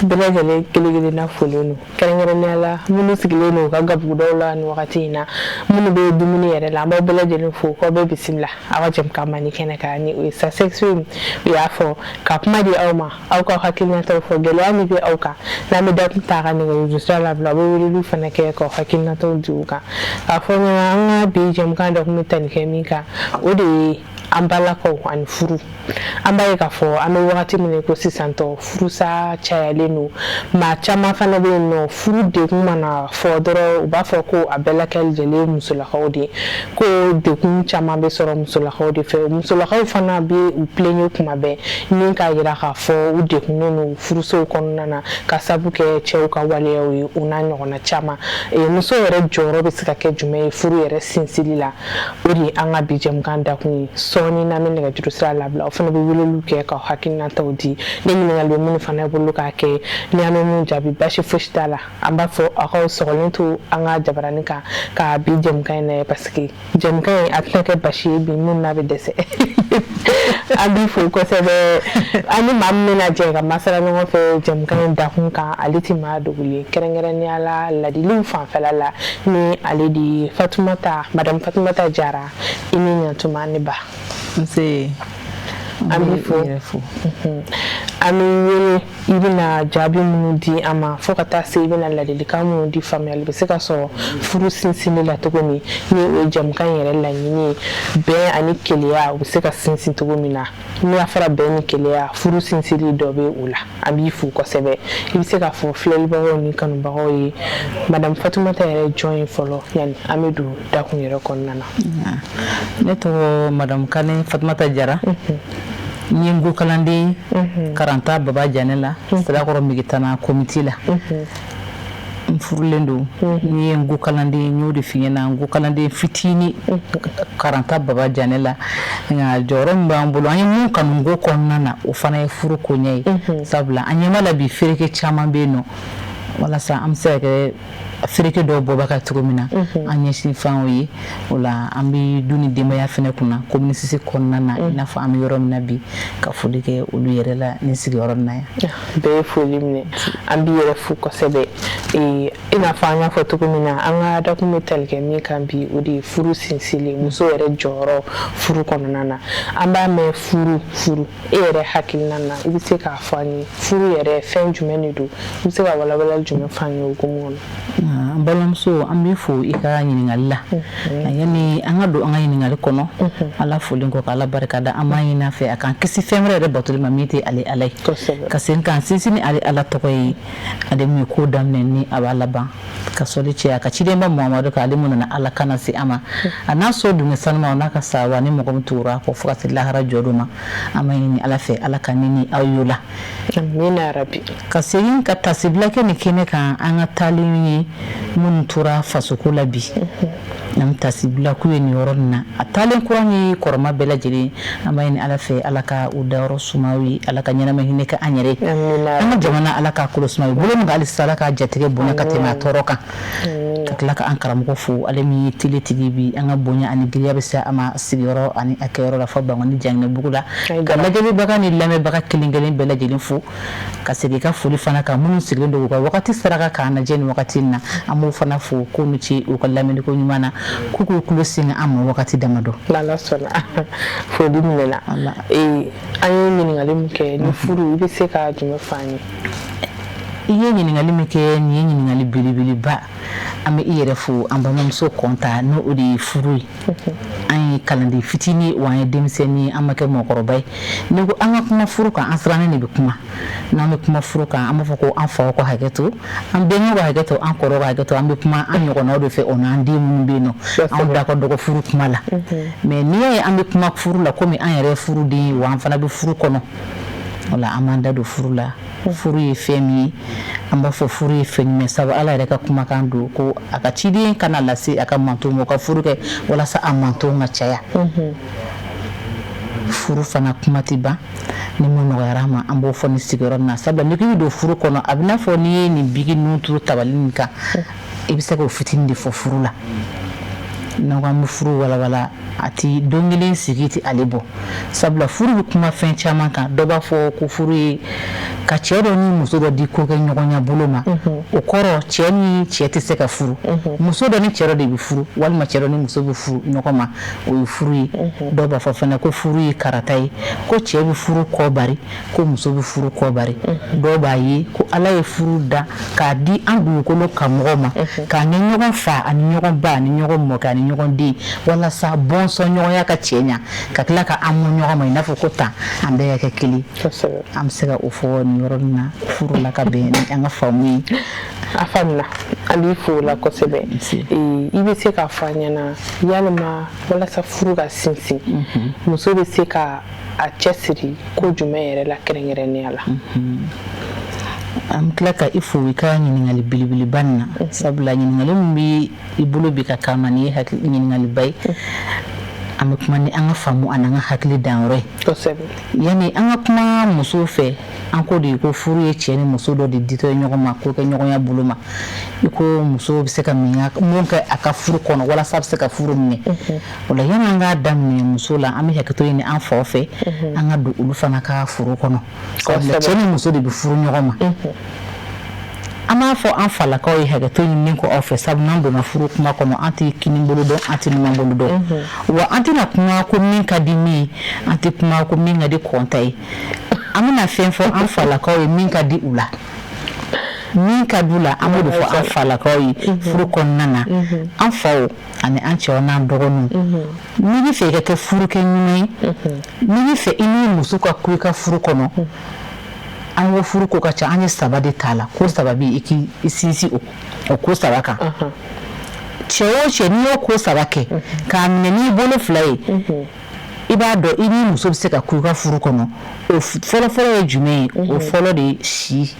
Bɛɛ lajɛlen kelen kelenna folen don, kɛrɛnkɛrɛnnenya la minnu sigilen don u ka gabugudaw la nin wagati in na, minnu bɛ dumuni yɛrɛ la, an b'aw bɛɛ lajɛlen fo k'aw bɛɛ bisimila aw ka jɛmukan mandi kɛnɛ kan, ni o ye sa sexy. U y'a fɔ ka kuma di aw ma, aw ka hakilinataw fɔ, gɛlɛya min bɛ aw kan. N'an bɛ dakun ta ka nɛgɛjuru sira labila, aw bɛ weleliw fana kɛ k'aw hakilinataw di u kan. K'a fɔ ɲɛna, an ka bi jɛmukan dakun bɛ tali kɛ min kan, o de ye an balakaw ani furu. An b'a ye k'a fɔ an bɛ wagati min ko sisan tɔ, furusa cayalen don. Maa caman fana bɛ yen nɔ, furu degun mana fɔ dɔrɔn, u b'a fɔ ko a bɛɛ lajɛlen ye musolakaw de ye, ko degun caman bɛ sɔrɔ musolakaw de fɛ. Musolakaw fana bɛ u plaigner kuma bɛɛ ni k'a jira k'a fɔ u degunnen don furusow kɔnɔna na ka sabu kɛ cɛw ka waleyaw ye, o n'a ɲɔgɔnna caman. Muso yɛrɛ jɔyɔrɔ bɛ se ka kɛ jumɛn ye furu yɛrɛ sinsili la? O de ye an ka bi jɛmukan dakun ye. Sɔɔni n'an bɛ nɛgɛjuru sira labila, o fana bɛ weleliw kɛ ka hakilinataw di. Ni ɲininkali bɛ minnu fana bolo k'a kɛ, ni an bɛ mun jaabi, basi fosi t'a la. An b'a fɔ aw k'aw sɔgɔlen to an ka jabaranin kan ka bi jɛmukan in lajɛ, parce que jɛmukan in a tɛna kɛ basi ye bi minnu n'a bɛ dɛsɛ. An b'i fo kosɛbɛ. An ni maa min bɛna jɛ ka masala ɲɔgɔn fɛ jɛmukan in dakun kan, ale tɛ maa dogolen, kɛrɛnkɛrɛnnenya la ladiliw fanfɛla la, ni ale de ye Fatumata, madame Fatumata Jara. I ni ɲantuma, ne ba. Nse. An b'i fo, an b'i wele, i bɛna jaabi minnu di an ma, fo ka taa se i bɛna ladilikan minnu di, faamuyali bɛ se ka sɔrɔ furu sinsinni la cogo min, ni o ye jɛmukan in yɛrɛ laɲini ye. Bɛn ani kelenya, u bɛ se ka sinsin cogo min na. N'u y'a fɔra bɛn ni kelenya, furu sinsinli dɔ bɛ o la. An b'i fo kosɛbɛ. I bɛ se k'a fɔ filɛlibagaw ni kanubagaw ye, madame Fatumata yɛrɛ jɔn ye fɔlɔ, yanni an bɛ don dakun yɛrɛ kɔnɔna na? Ne tɔgɔ madame Kane Fatumata Jara. N ye n kalanden karanta Baba Janɛ la, Sirakɔrɔ Megetana komite la. N furulen don. N ye n ko kalanden, n y'o de f'i ɲɛna, n ko kalanden fitinin karanta Baba Janɛ la. Nka jɔyɔrɔ min b'an bolo, an ye mun kanu n ko kɔnɔna na, o fana ye furu koɲɛ ye, sabula an ɲɛ b'a la bi, fereke caman bɛ yen nɔ. Walasa an bɛ se ka kɛ fereke dɔw bɔbaga cogo min na, an ɲɛsin fan o ye. O la, an bɛ du ni denbaya fana kunna commune six kɔnɔna na, i n'a fɔ an bɛ yɔrɔ min na bi, ka foli kɛ olu yɛrɛ la ni sigiyɔrɔ in na yan. Bɛɛ ye foli minɛ. An b'i yɛrɛ fo kosɛbɛ. I n'a fɔ an y'a fɔ cogo min na, an ka dakun bɛ tali kɛ min kan bi, o de ye furu sinsinli, muso yɛrɛ jɔyɔrɔ furu kɔnɔna na. An b'a mɛn furu, furu. E yɛrɛ hakilina na, i bɛ se k'a fɔ an ye furu yɛrɛ fɛn jumɛn de don? I bɛ se ka walawalali jumɛn fɔ an ye o hukumu kɔnɔ? An balimamuso, an b'i fo i ka ɲininkali la. Yanni an ka don an ka ɲininkali kɔnɔ, Ala folen kɔ ka Ala barika da, an b'a ɲini a fɛ a k'an kisi fɛn wɛrɛ yɛrɛ batoli ma min tɛ ale Ala ye, ka segin k'an sinsin ni ale Ala tɔgɔ ye, ale min ye ko daminɛ ni a b'a laban, ka sɔli cɛ a ka cidenba Muhamadu kan, ale mun nana Ala kana se an ma, a n'a so dunge sanuma, n'a ka sahaba ni mɔgɔ min tugura a kɔ fo ka se lahara jɔ don ma. An b'a ɲini Ala fɛ, Ala ka ne ni aw y'o la. Amina rabi. Ka segin ka tasibila kɛ nin kɛnɛ kan, an ka taalen ye minnu tora fasoko la bi, an bɛ tasibila k'u ye nin yɔrɔ nin na. A taalen kura ni kɔrɔma bɛɛ lajɛlen, an b'a ɲini Ala fɛ, Ala ka u dayɔrɔ suma u ye, Ala ka ɲɛnama hinɛ kɛ an yɛrɛ ye, an ka jamana, Ala k'a kolo suma u bolo min halisa, Ala k'a jatigɛ bonya ka tɛmɛ a tɔɔrɔ kan. Ka tila ka an karamɔgɔ fo, ale min ye tele tigi bi, an ka bonya ani giriya bɛ se a ma sigiyɔrɔ ani a kɛyɔrɔ la fɔ Bankoni Janginɛbugu la, ka lajɛlibaga ni lamɛnbaga kelen kelen bɛɛ lajɛlen fo, ka segin ka foli fana kan minnu sigilen don u ka wagati saraka k'an lajɛ nin wagati in na, an b'o fana fo k'u ni ce u ka lamɛnni ko ɲuman na, k'u k'u tulo sin an ma wagati damadɔ. N'Ala sɔnna, foli minɛna. An ye ɲininkali min kɛ ni furu, i bɛ se ka jumɛn fɔ an ye? I ye ɲininkali min kɛ, nin ye ɲininkali belebeleba. An bɛ i yɛrɛ fo, an balimamuso kɔnta. N'o o de ye furu ye, an ye kalanden fitinin wa an ye denmisɛnnin ye, an ma kɛ mɔgɔkɔrɔba ye. N'i ko an ka kuma furu kan, an sirannen de bɛ kuma. N'an bɛ kuma furu kan, an b'a fɔ ko an faw ka hakɛ to, an bɛnkɛw ka hakɛ to, an kɔrɔw ka hakɛ to. An bɛ kuma an ɲɔgɔnnaw de fɛ, o n'an den minnu bɛ yen nɔ, anw da ka dɔgɔ furu kuma la. Mais n'i y'a ye an bɛ kuma furu la, komi an yɛrɛ ye furuden ye wa an fana bɛ furu kɔnɔ, wala an b'an da don furu la. Furu ye fɛn min ye, an b'a fɔ furu ye fɛn ɲuman, sabu Ala yɛrɛ ka kumakan don ko a ka ciden kana lase a ka mantonw ma, ka furu kɛ walasa a mantonw ka caya. Furu fana kuma tɛ ban. Ni mun nɔgɔyara ma, an b'o fɔ ni sigiyɔrɔ na, sabula n'i k'i bɛ don furu kɔnɔ, a bɛ n'a fɔ n'i ye nin biki ninnu turu tabali nin kan, i bɛ se k'o fitinin de fɔ furu la. N'an ko an bɛ furu walawala, a ti don kelen sigi tɛ ale bɔ, sabula furu bɛ kuma fɛn caman kan. Dɔ b'a fɔ ko furu ye ka cɛ dɔ ni muso dɔ di ko kɛ ɲɔgɔnya bolo ma. O kɔrɔ, cɛ ni cɛ tɛ se ka furu, muso dɔ ni cɛ dɔ de bɛ furu, walima cɛ dɔ ni muso bɛ furu ɲɔgɔn ma, o ye furu ye. Dɔw b'a fɔ fana ko furu ye karata ye, ko cɛ bɛ furu kɔ bari, ko muso bɛ furu kɔ bari. Dɔw b'a ye ko Ala ye furu da k'a di an dugukolo ka mɔgɔw ma, k'a kɛ ɲɔgɔn fa ani ɲɔgɔn ba ani ɲɔgɔn mɔkɛ ani ɲɔgɔn den, walasa bɔnsɔn ɲɔgɔnya ka cɛ ɲa, ka tila ka an mɔ ɲɔgɔn ma, i n'a fɔ ko tan an bɛɛ ka kɛ kelen. An bɛ se ka o fɔ nin yɔrɔ in na furu la, ka bɛn ni an ka faamu ye. A faamuna, an b'i fo o la kosɛbɛ. I bɛ se k'a fɔ an ɲɛna, yalima walasa furu ka sinsin, muso bɛ se ka a cɛsiri ko jumɛn yɛrɛ la, kɛrɛnkɛrɛnnenya la? An bɛ tila ka i fo i ka ɲininkali belebeleba nin na, sabula ɲininkali min bɛ i bolo bi ka k'a ma, nin ye hakili ɲininkaliba ye. An bɛ kuma ni an ka faamu ani an ka hakili danyɔrɔ ye. Yanni an ka kuma musow fɛ, an ko de ko furu ye cɛ ni muso dɔ de ditɔ ye ɲɔgɔn ma, ko kɛ ɲɔgɔnya bolo ma. I ko muso bɛ se ka mun kɛ a ka furu kɔnɔ walasa a bɛ se ka furu minɛ. O la, yanni an k'a daminɛ muso la, an bɛ hakɛto ɲini an faw fɛ, an ka don olu fana ka foro kɔnɔ, sabula cɛ ni muso de bɛ furu ɲɔgɔn ma. An b'a fɔ an falakaw ye, hakɛto ɲini ko aw fɛ, sabu n'an donna furu kuma kɔnɔ, an tɛ kini bolo dɔn, an tɛ numan bolo dɔn, wa an tɛna kuma ko min ka di min ye, an tɛ kuma ko min ka di kɔnta ye. An bɛna fɛn fɔ an falakaw ye min ka di u la, min ka di u la, an b'o de fɔ an falakaw ye furu kɔnɔna na. An faw ani an cɛw n'an dɔgɔninw, n'i bɛ fɛ i ka kɛ furukɛ ɲuman ye, n'i bɛ fɛ i ni muso ka ku i ka furu kɔnɔ, an ko furu ko ka ca, an ye saba de t'a la. Ko saba bɛ i k'i sinsin o ko saba kan. Cɛ o cɛ, n'i y'o ko saba kɛ k'a minɛ n'i bolo fila ye, i b'a dɔn i ni muso bɛ se ka ku i ka furu kɔnɔ. O fɔlɔfɔlɔ ye jumɛn ye? O fɔlɔ de ye si.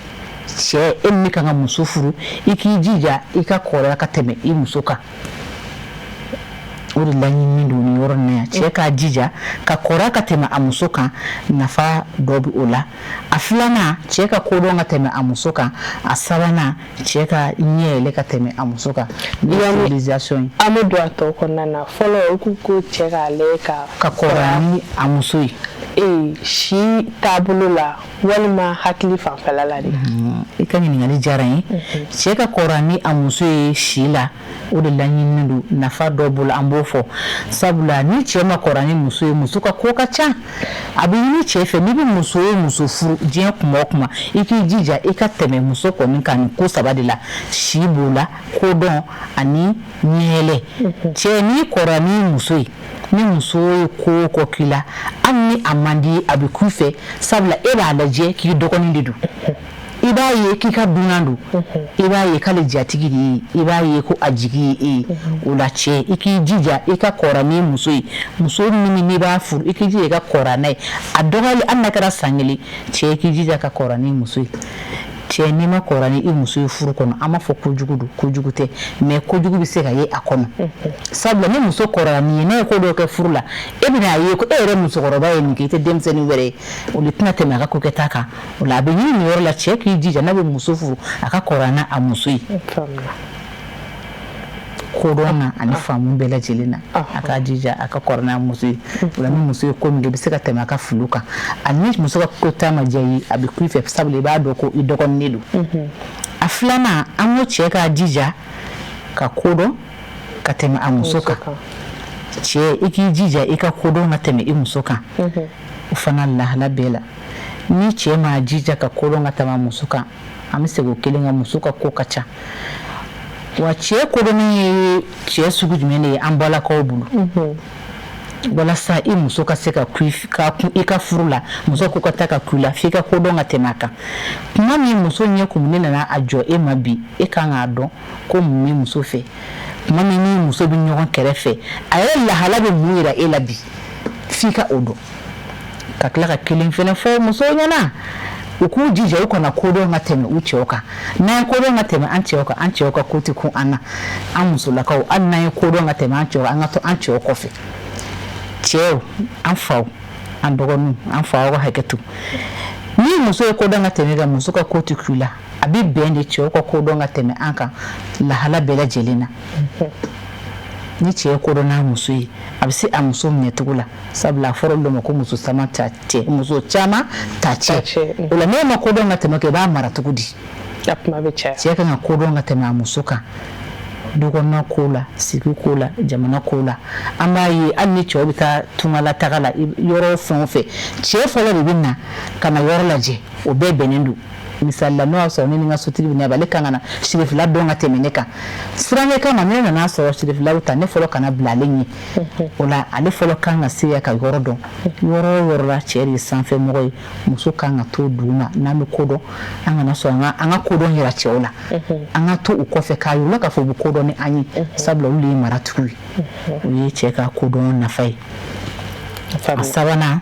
Cɛ, e min kan ka muso furu, i k'i jija i ka kɔrɔya ka tɛmɛ i muso kan. O de laɲininen don nin yɔrɔ in na yan. Cɛ k'a jija ka kɔrɔya ka tɛmɛ a muso kan, nafa dɔ bɛ o la. A filanan, cɛ ka kodɔn ka tɛmɛ a muso kan. A sabanan, cɛ ka ɲɛ yɛlɛ ka tɛmɛ a muso kan, ni civilisation ye. An bɛ don a tɔ kɔnɔna na. Fɔlɔ, i ko ko cɛ k'ale ka kɔrɔya ni a muso ye. Ee, si taabolo la walima hakili fanfɛla la de? I ka ɲininkali diyara n ye. Cɛ ka kɔrɔ ni a muso ye si la, o de laɲininen don. Nafa dɔ b'o la, an b'o fɔ, sabula ni cɛ ma kɔrɔ ni muso ye, muso ka ko ka ca. A bɛ ɲini cɛ fɛ, n'i bɛ muso o muso furu diɲɛ kuma o kuma, i k'i jija i ka tɛmɛ muso kɔni kan nin ko saba de la: si b'o la, kodɔn ani ɲɛyɛlɛ. Cɛ, n'i kɔrɔ ni muso ye, ni muso ye ko o ko k'i la, hali ni a man di ye, a bɛ k'i fɛ, sabula e b'a lajɛ k'i dɔgɔnin de don, i b'a ye k'i ka dunan don, i b'a ye k'ale jatigi de ye, i b'a ye ko a jigi ye e ye. O la, cɛ, i k'i jija i ka kɔrɔ ni muso ye. Muso min n'i b'a furu, i k'i jija i ka kɔrɔ n'a ye, a dɔgɔyalen, hali n'a kɛra san kelen. Cɛ, i k'i jija ka kɔrɔ ni muso ye. Cɛ, n'i ma kɔrɔ ni i muso ye furu kɔnɔ, an b'a fɔ kojugu don, kojugu tɛ, mais kojugu bɛ se ka ye a kɔnɔ, sabula ni muso kɔrɔla n'i ye, n'a ye ko dɔ kɛ furu la, e bɛna a ye ko e yɛrɛ musokɔrɔba ye nin kɛ, i tɛ denmisɛnnin wɛrɛ ye, o de tɛna tɛmɛ a ka ko kɛta kan. O la, a bɛ ɲini nin yɔrɔ la, cɛ k'i jija, n'a bɛ muso furu, a ka kɔrɔ n'a a muso ye kodɔn na ani faamu bɛɛ lajɛlen na. A k'a jija a ka kɔrɔ n'a muso ye. O la, ni muso ye ko min kɛ, i bɛ se ka tɛmɛ a ka filiw kan, ani ni muso ka ko ta ma diya i ye, a bɛ kun i fɛ, sabula i b'a dɔn ko i dɔgɔnin de don. A filanan, an ko cɛ k'a jija ka kodɔn ka tɛmɛ a muso kan. Cɛ, i k'i jija i ka kodɔn ka tɛmɛ i muso kan. O fana, lahala bɛɛ la, ni cɛ m'a jija ka kodɔn ka tɛmɛ a muso kan, an bɛ segin o kelen kan, muso ka ko ka ca. Wa cɛ kodɔnnen ye cɛ sugu jumɛn de ye an balakaw bolo? Walasa i muso ka se ka kun i ka furu la, muso ko ka taa ka kun i la, f'i ka kodɔn ka tɛmɛ a kan. Tuma min muso ɲɛ kumunen nana a jɔ e ma bi, e kan k'a dɔn ko mun bɛ muso fɛ. Tuma min ni muso bɛ ɲɔgɔn kɛrɛfɛ, a yɛrɛ lahala bɛ mun yira e la bi, f'i ka o dɔn. Ka tila ka kelen fɛnɛ fɔ musow ɲɛna, u k'u jija u kana kodɔn ka tɛmɛ u cɛw kan. N'an ye kodɔn ka tɛmɛ an cɛw kan, an cɛw ka ko tɛ kun an na. An musolakaw, hali n'an ye kodɔn ka tɛmɛ an cɛw kan, an ka to an cɛw kɔfɛ. Cɛw, an faw, an dɔgɔninw, an faw ka hakɛ to. Ni muso ye kodɔn ka tɛmɛ kan, muso ka ko tɛ kun i la. A bɛ bɛn de cɛw ka kodɔn ka tɛmɛ an kan lahala bɛɛ lajɛlen na. Ni cɛ ye ko dɔn n'a muso ye, a bɛ se a muso minɛcogo la, sabula a fɔra olu ma ko muso sama ta cɛ, muso caman ta cɛ. O la, n'e ma ko dɔn ka tɛmɛ kɛ, i b'a mara cogo di? A kuma bɛ caya. Cɛ kan ka ko dɔn ka tɛmɛ a muso kan, dukɔnɔna ko la, sigi ko la, jamana ko la. An b'a ye, hali ni cɛw bɛ taa tungala taga la, yɔrɔ fɛn o fɛn, cɛ fɔlɔ de bɛ na ka na yɔrɔ lajɛ. O bɛɛ bɛnnen don. Misali la, n'o y'a sɔrɔ ne ni n ka sotigi bɛ na, ale kan ka na sirifila dɔn ka tɛmɛ ne kan. Siranɲɛ kama, ne nana sɔrɔ sirifila bɛ ta, ne fɔlɔ kana bila ale ɲɛ. O la, ale fɔlɔ kan ka se ka yɔrɔ dɔn. Yɔrɔ o yɔrɔ la, cɛ de ye sanfɛ mɔgɔ ye, muso kan ka to duguma. N'an bɛ ko dɔn, an kana sɔn an ka ko dɔn yira cɛw la, an ka to u kɔfɛ k'a yir'u la k'a fɔ u bɛ ko dɔn ni an ye, sabula olu de ye maratigiw ye. O ye cɛ ka ko dɔn nafa ye. A sabanan,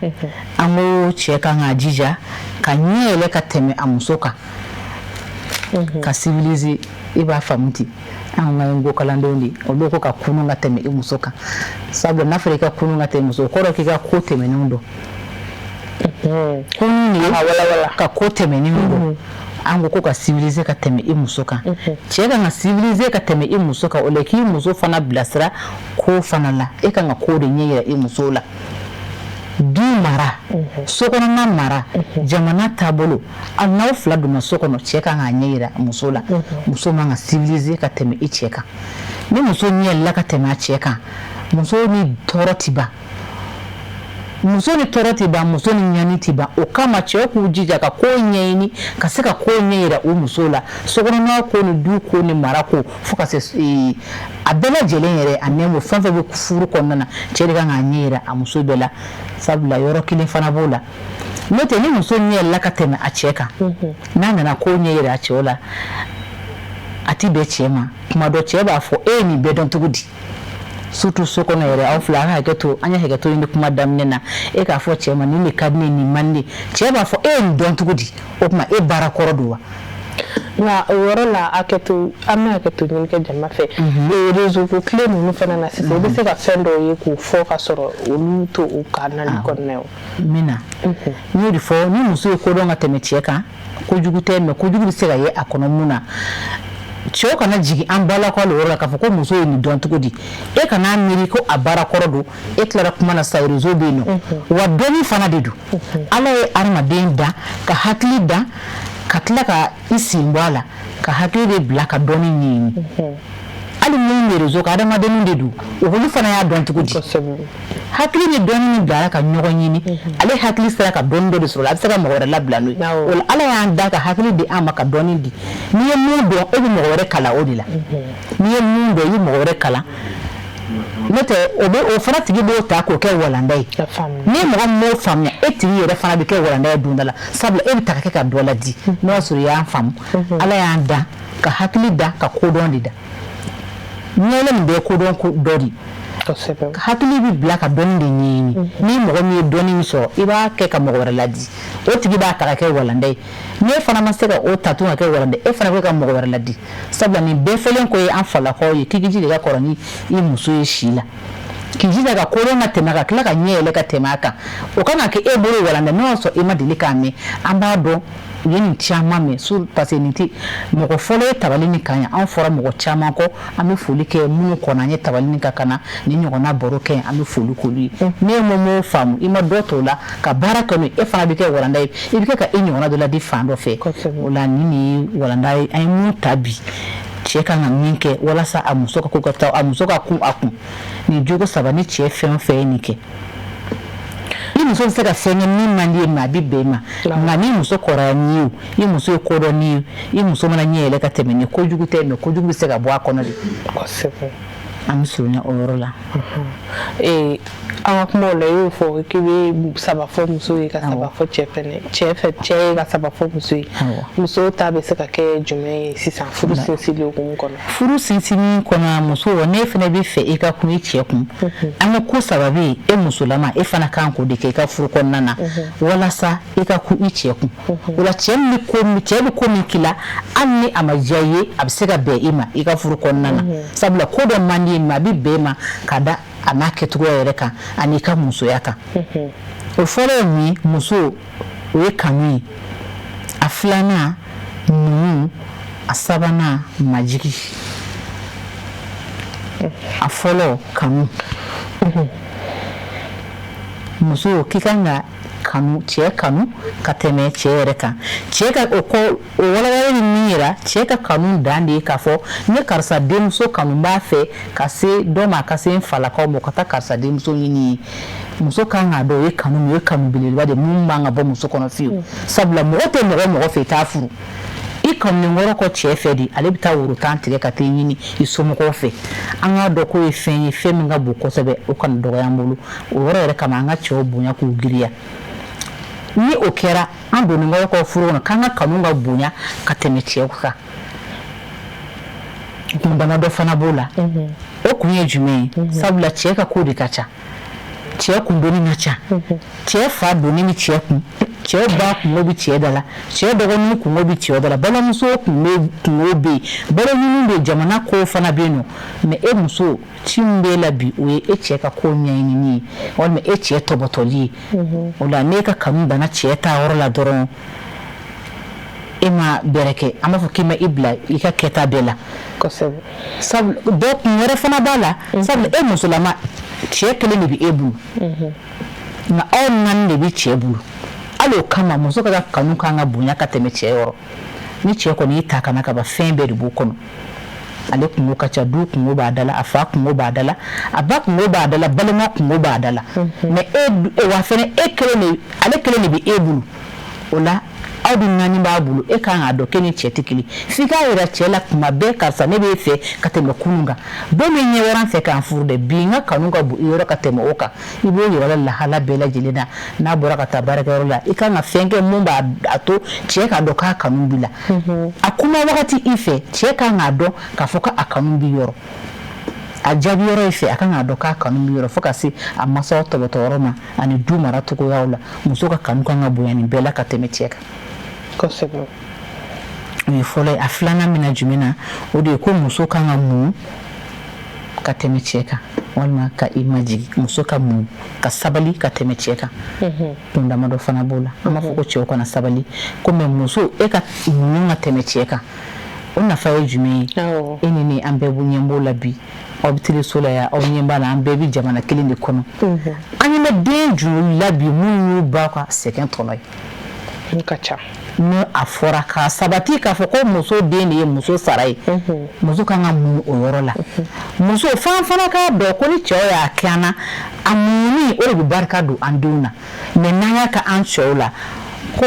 an ko cɛ kan k'a jija ka ɲɛ yɛlɛ ka tɛmɛ a muso kan, ka civiliser. I b'a faamu ten, an ka ko kalandenw de, olu ko ka kunun ka tɛmɛ i muso kan, sabula n'a fɔra i ka kunun ka tɛmɛ muso, o kɔrɔ k'i ka ko tɛmɛnenw dɔn. Kunun de ye ka ko tɛmɛnenw dɔn. An ko ka civiliser ka tɛmɛ i muso kan. Cɛ kan ka civiliser ka tɛmɛ i muso kan, o la k'i muso fana bilasira ko fana la. E kan ka ko de ɲɛ yira i muso la, du mara, sokɔnɔna mara, jamana taabolo. A n'aw fila donna so kɔnɔ, cɛ kan k'a ɲɛ yira muso la. Muso man ka civiliser ka tɛmɛ i cɛ kan. Ni muso ɲɛ yɛlɛla ka tɛmɛ a cɛ kan, muso ni tɔɔrɔ ti ban, muso ni tɔɔrɔ ti ban, muso ni ɲani ti ban. O kama, cɛw k'u jija ka ko ɲɛɲini, ka se ka ko ɲɛ yira u muso la, sokɔnɔna ko ni du ko ni mara ko, fo ka se a bɛɛ lajɛlen yɛrɛ. A nɛmo fɛn fɛn bɛ furu kɔnɔna na, cɛ de kan k'a ɲɛ yira a muso bɛɛ la, sabula yɔrɔ kelen fana b'o la. N'o tɛ, ni muso ɲɛ yɛlɛla ka tɛmɛ a cɛ kan, n'a nana ko ɲɛ yira a cɛw la, a ti bɛn cɛ ma. Kuma dɔ, cɛ b'a fɔ: e ye nin bɛɛ dɔn cogo di? Surtout so kɔnɔ yɛrɛ, aw fila, an ka hakɛ to, an ye hakɛ to ɲini kuma daminɛ na. E k'a fɔ cɛ ma: nin de ka di ne, nin man di. Cɛ b'a fɔ: e ye nin dɔn cogo di? O tuma, e baara kɔrɔ don wa? Nka o yɔrɔ la, hakɛ to, an bɛ hakɛ to ɲini kɛ jama fɛ. Réseau ko tile ninnu fana na sisan, i bɛ se ka fɛn dɔw ye k'o fɔ ka sɔrɔ olu to u ka nali kɔnɔna ye. N bɛ na, n y'o de fɔ: ni muso ye ko dɔn ka tɛmɛ cɛ kan, kojugu tɛ, mais kojugu bɛ se ka ye a kɔnɔ. Mun na cɛw kana jigin an balakaw la o yɔrɔ la k'a fɔ ko muso ye nin dɔn cogo di? E kana miiri ko a baara kɔrɔ don. E tilara kuma na sa, réseau bɛ yen nɔ wa, dɔnni fana de don. Ala ye hadamaden dan ka hakili dan, ka tila ka i sen bɔ a la, ka hakili de bila ka dɔnni ɲɛɲini. Hali minnu bɛ réseau kan, adamadenw de don, olu fana y'a dɔn cogo di? Hakili ni dɔnni min bilara ka ɲɔgɔn ɲini, ale hakili sera ka dɔnni dɔ de sɔrɔ, a bɛ se ka mɔgɔ wɛrɛ labila n'o ye. O la, Ala y'an da ka hakili di an ma ka dɔnni di. N'i ye mun dɔn, e bɛ mɔgɔ wɛrɛ kalan o de la. N'i ye mun dɔn, i bɛ mɔgɔ wɛrɛ kalan. N'o tɛ, o bɛ o fana tigi b'o ta k'o kɛ walanda ye. Ni mɔgɔ min m'o faamuya, e tigi yɛrɛ fana bɛ kɛ walanda ye don dɔ la, sabula e bɛ ta ka kɛ ka dɔ ladi. N'o y'a sɔrɔ i y'an faamu, Ala y'an da ka hakili da ka kodɔn de da. Ɲɛnɛ nin bɛɛ ye kodɔn ko dɔ de. Hakili bɛ bila ka dɔnni de ɲɛɲini. Ni mɔgɔ min ye dɔnni min sɔrɔ, i b'a kɛ ka mɔgɔ wɛrɛ ladi, o tigi b'a ta ka kɛ walanda ye. N'e fana ma se ka o ta tun ka kɛ walanda ye, e fana bɛ ka mɔgɔ wɛrɛ ladi, sabula nin bɛɛ fɔlen ko ye an falakaw ye k'i k'i jija ka kɔrɔ ni i muso ye si la, k'i jija ka kodɔn ka tɛmɛ, ka tila ka ɲɛ yɛlɛ ka tɛmɛ a kan. O kan ka kɛ e bolo walanda, n'o y'a sɔrɔ i ma deli k'a mɛn. An b'a dɔn u ye nin caman mɛn sur, parce que nin tɛ mɔgɔ fɔlɔ ye tabali nin kan yan. An fɔra mɔgɔ caman kɔ. An bɛ foli kɛ minnu kɔnɔ an ye tabali nin kan ka na ni ɲɔgɔnna baro kɛ, an bɛ foli k'olu ye. N'e m'o faamu, i ma dɔ t'o la ka baara kɛ n'o ye, e fana bɛ kɛ walanda ye, i bɛ kɛ ka e ɲɔgɔnna dɔ ladi fan dɔ fɛ. O la, nin de ye walanda ye an ye mun ta bi. Cɛ kan ka min kɛ walasa a muso ka ko ka taa, a muso ka kun a kun, nin jogo saba, ni cɛ fɛn o fɛn ye nin kɛ, i muso bɛ se ka fɛn kɛ min man di ye, mais a bɛ bɛn i ma. Nka ni muso kɔrɔya n'i ye, i muso ye kodɔn n'i ye, i muso mana ɲɛ yɛlɛ ka tɛmɛ ni kojugu tɛ, mais kojugu bɛ se ka bɔ a kɔnɔ de. An bɛ surunya o yɔrɔ la. An ka kumaw la, i y'o fɔ k'i bɛ saba fɔ muso ye, ka saba fɔ cɛ fɛnɛ, cɛ fɛ, cɛ ye ka saba fɔ muso ye. Muso ta bɛ se ka kɛ jumɛn ye sisan, furu sinsinli hukumu kɔnɔ? Furu sinsinni kɔnɔ, muso, ne fana bɛ fɛ i ka kun i cɛ kun. An ka ko saba bɛ yen, e musolama, e fana kan k'o de kɛ i ka furu kɔnɔna na walasa i ka kun i cɛ kun. O la, cɛ min ko, cɛ bɛ ko min k'i la, hali ni a ma diya i ye, a bɛ se ka bɛn i ma i ka furu kɔnɔna na, sabula ko dɔ man di ye, mais a bɛ bɛn i ma ka da a n'a kɛcogoya yɛrɛ kan ani i ka musoya kan. O fɔlɔ ye mun ye? Muso, o ye kanu ye. A filanan, muɲu. A sabanan, majigi. A fɔlɔ, kanu. Muso k'i kan ka kanu, cɛ kanu ka tɛmɛ cɛ yɛrɛ kan. Cɛ ka o kɔ, o walawalali bɛ min yira, cɛ ka kanu dan de ye k'a fɔ ne karisa denmuso kanu b'a fɛ ka se dɔ ma, ka se n falakaw ma, ka taa karisa denmuso ɲini ye. Muso kan k'a dɔn o ye kanu min, o ye kanu belebeleba de mun man ka bɔ muso kɔnɔ fiyewu, sabula mɔgɔ tɛ mɔgɔ mɔgɔ fɛ i t'a furu. I kanulenkɔrɔ kɔ cɛ fɛ de, ale bɛ taa woro tan tigɛ ka taa ɲini i somɔgɔw fɛ. An k'a dɔn k'o ye fɛn ye, fɛn min ka bon kosɛbɛ, o kana dɔgɔya an bolo. O yɔrɔ yɛrɛ kama, an ka cɛw bonya k'u giriya. Ni o kɛra, an donnenkɔrɔ kɔ furu kɔnɔ, k'an ka kanu ka bonya ka tɛmɛ cɛw kan. Kun damadɔ fana b'o la. O kun ye jumɛn ye? Sabula cɛ ka ko de ka ca, cɛ kun doni ka ca. Cɛ fa doni bɛ cɛ kun, cɛ ba kungo bɛ cɛ da la, cɛ dɔgɔnin kungo bɛ cɛ da la, balimamuso kungo bɛ yen, baloɲini bɛ yen, jamana ko fana bɛ yen nɔ. Mais e muso, ci min b'e la bi, o ye e cɛ ka ko ɲɛɲinini ye walima e cɛ tɔbɔtɔli ye. O la, n'e ka kanu danna cɛ ta yɔrɔ la dɔrɔn, e ma bɛrɛ kɛ. An b'a fɔ k'i ma i bila i ka kɛta bɛɛ la. Sabu dɔ kun wɛrɛ fana b'a la, sabula e musolama, cɛ kelen de bɛ e bolo, nka aw naani de bɛ cɛ bolo. Hali o kama, muso ka kanu kan ka bonya ka tɛmɛ cɛ yɔrɔ. Ni cɛ kɔni y'i ta ka na ka ban, fɛn bɛɛ de b'o kɔnɔ. Ale kungo ka ca, du kungo b'a da la, a fa kungo b'a da la, a ba kungo b'a da la, balima kungo b'a da la. Mais e wa fɛnɛ, e kelen de, ale kelen de bɛ e bolo. O la, aw dun naani b'a bolo. E kan k'a dɔn k'e ni cɛ tɛ kelen. F'i k'a yira cɛ la tuma bɛɛ: karisa, ne b'e fɛ ka tɛmɛ kunun kan. Don min ɲɛ wɛrɛ an fɛ k'an furu dɛ, bi n ka kanu ka bon i yɔrɔ ka tɛmɛ o kan. I b'o yira la lahala bɛɛ lajɛlen na. N'a bɔra ka taa baarakɛyɔrɔ la, i kan ka fɛn kɛ mun b'a a to cɛ k'a dɔn k'a kanu b'i la. A kuma wagati i fɛ, cɛ kan k'a dɔn k'a fɔ k'a kanu b'i yɔrɔ. A jaabi yɔrɔ i fɛ, a kan k'a dɔn k'a kanu b'i yɔrɔ, fo ka se a masaw tɔbɔtɔ yɔrɔ ma ani du mara cogoyaw la. Muso ka kanu kan ka bonya nin bɛɛ la ka tɛmɛ cɛ kan. O ye fɔlɔ ye. A filanan bɛna jumɛn na? O de ye ko muso kan ka mun ka tɛmɛ cɛ kan, walima ka i majigin. Muso ka mun ka sabali ka tɛmɛ cɛ kan. Kun damadɔ fana b'o la. An b'a fɔ ko cɛw kana sabali ko, mais muso, e ka muɲu ka tɛmɛ cɛ kan, o nafa ye jumɛn ye? E ni ne, an bɛɛ ɲɛ b'o la bi. Aw bɛ teleso la yan, aw ɲɛ b'a la, an bɛɛ bɛ jamana kelen de kɔnɔ. An ɲɛ bɛ den joli la bi minnu y'u ba ka sɛgɛn tɔnɔ ye? Ka ca. N'o a fɔra k'a sabati k'a fɔ ko muso den de ye muso sara ye, muso kan ka mun o yɔrɔ la. Muso fan fana k'a dɔn ko ni cɛw y'a kɛ an na, a muɲuni o de bɛ barika don an denw na. Mais n'an y'a kɛ an cɛw la, ko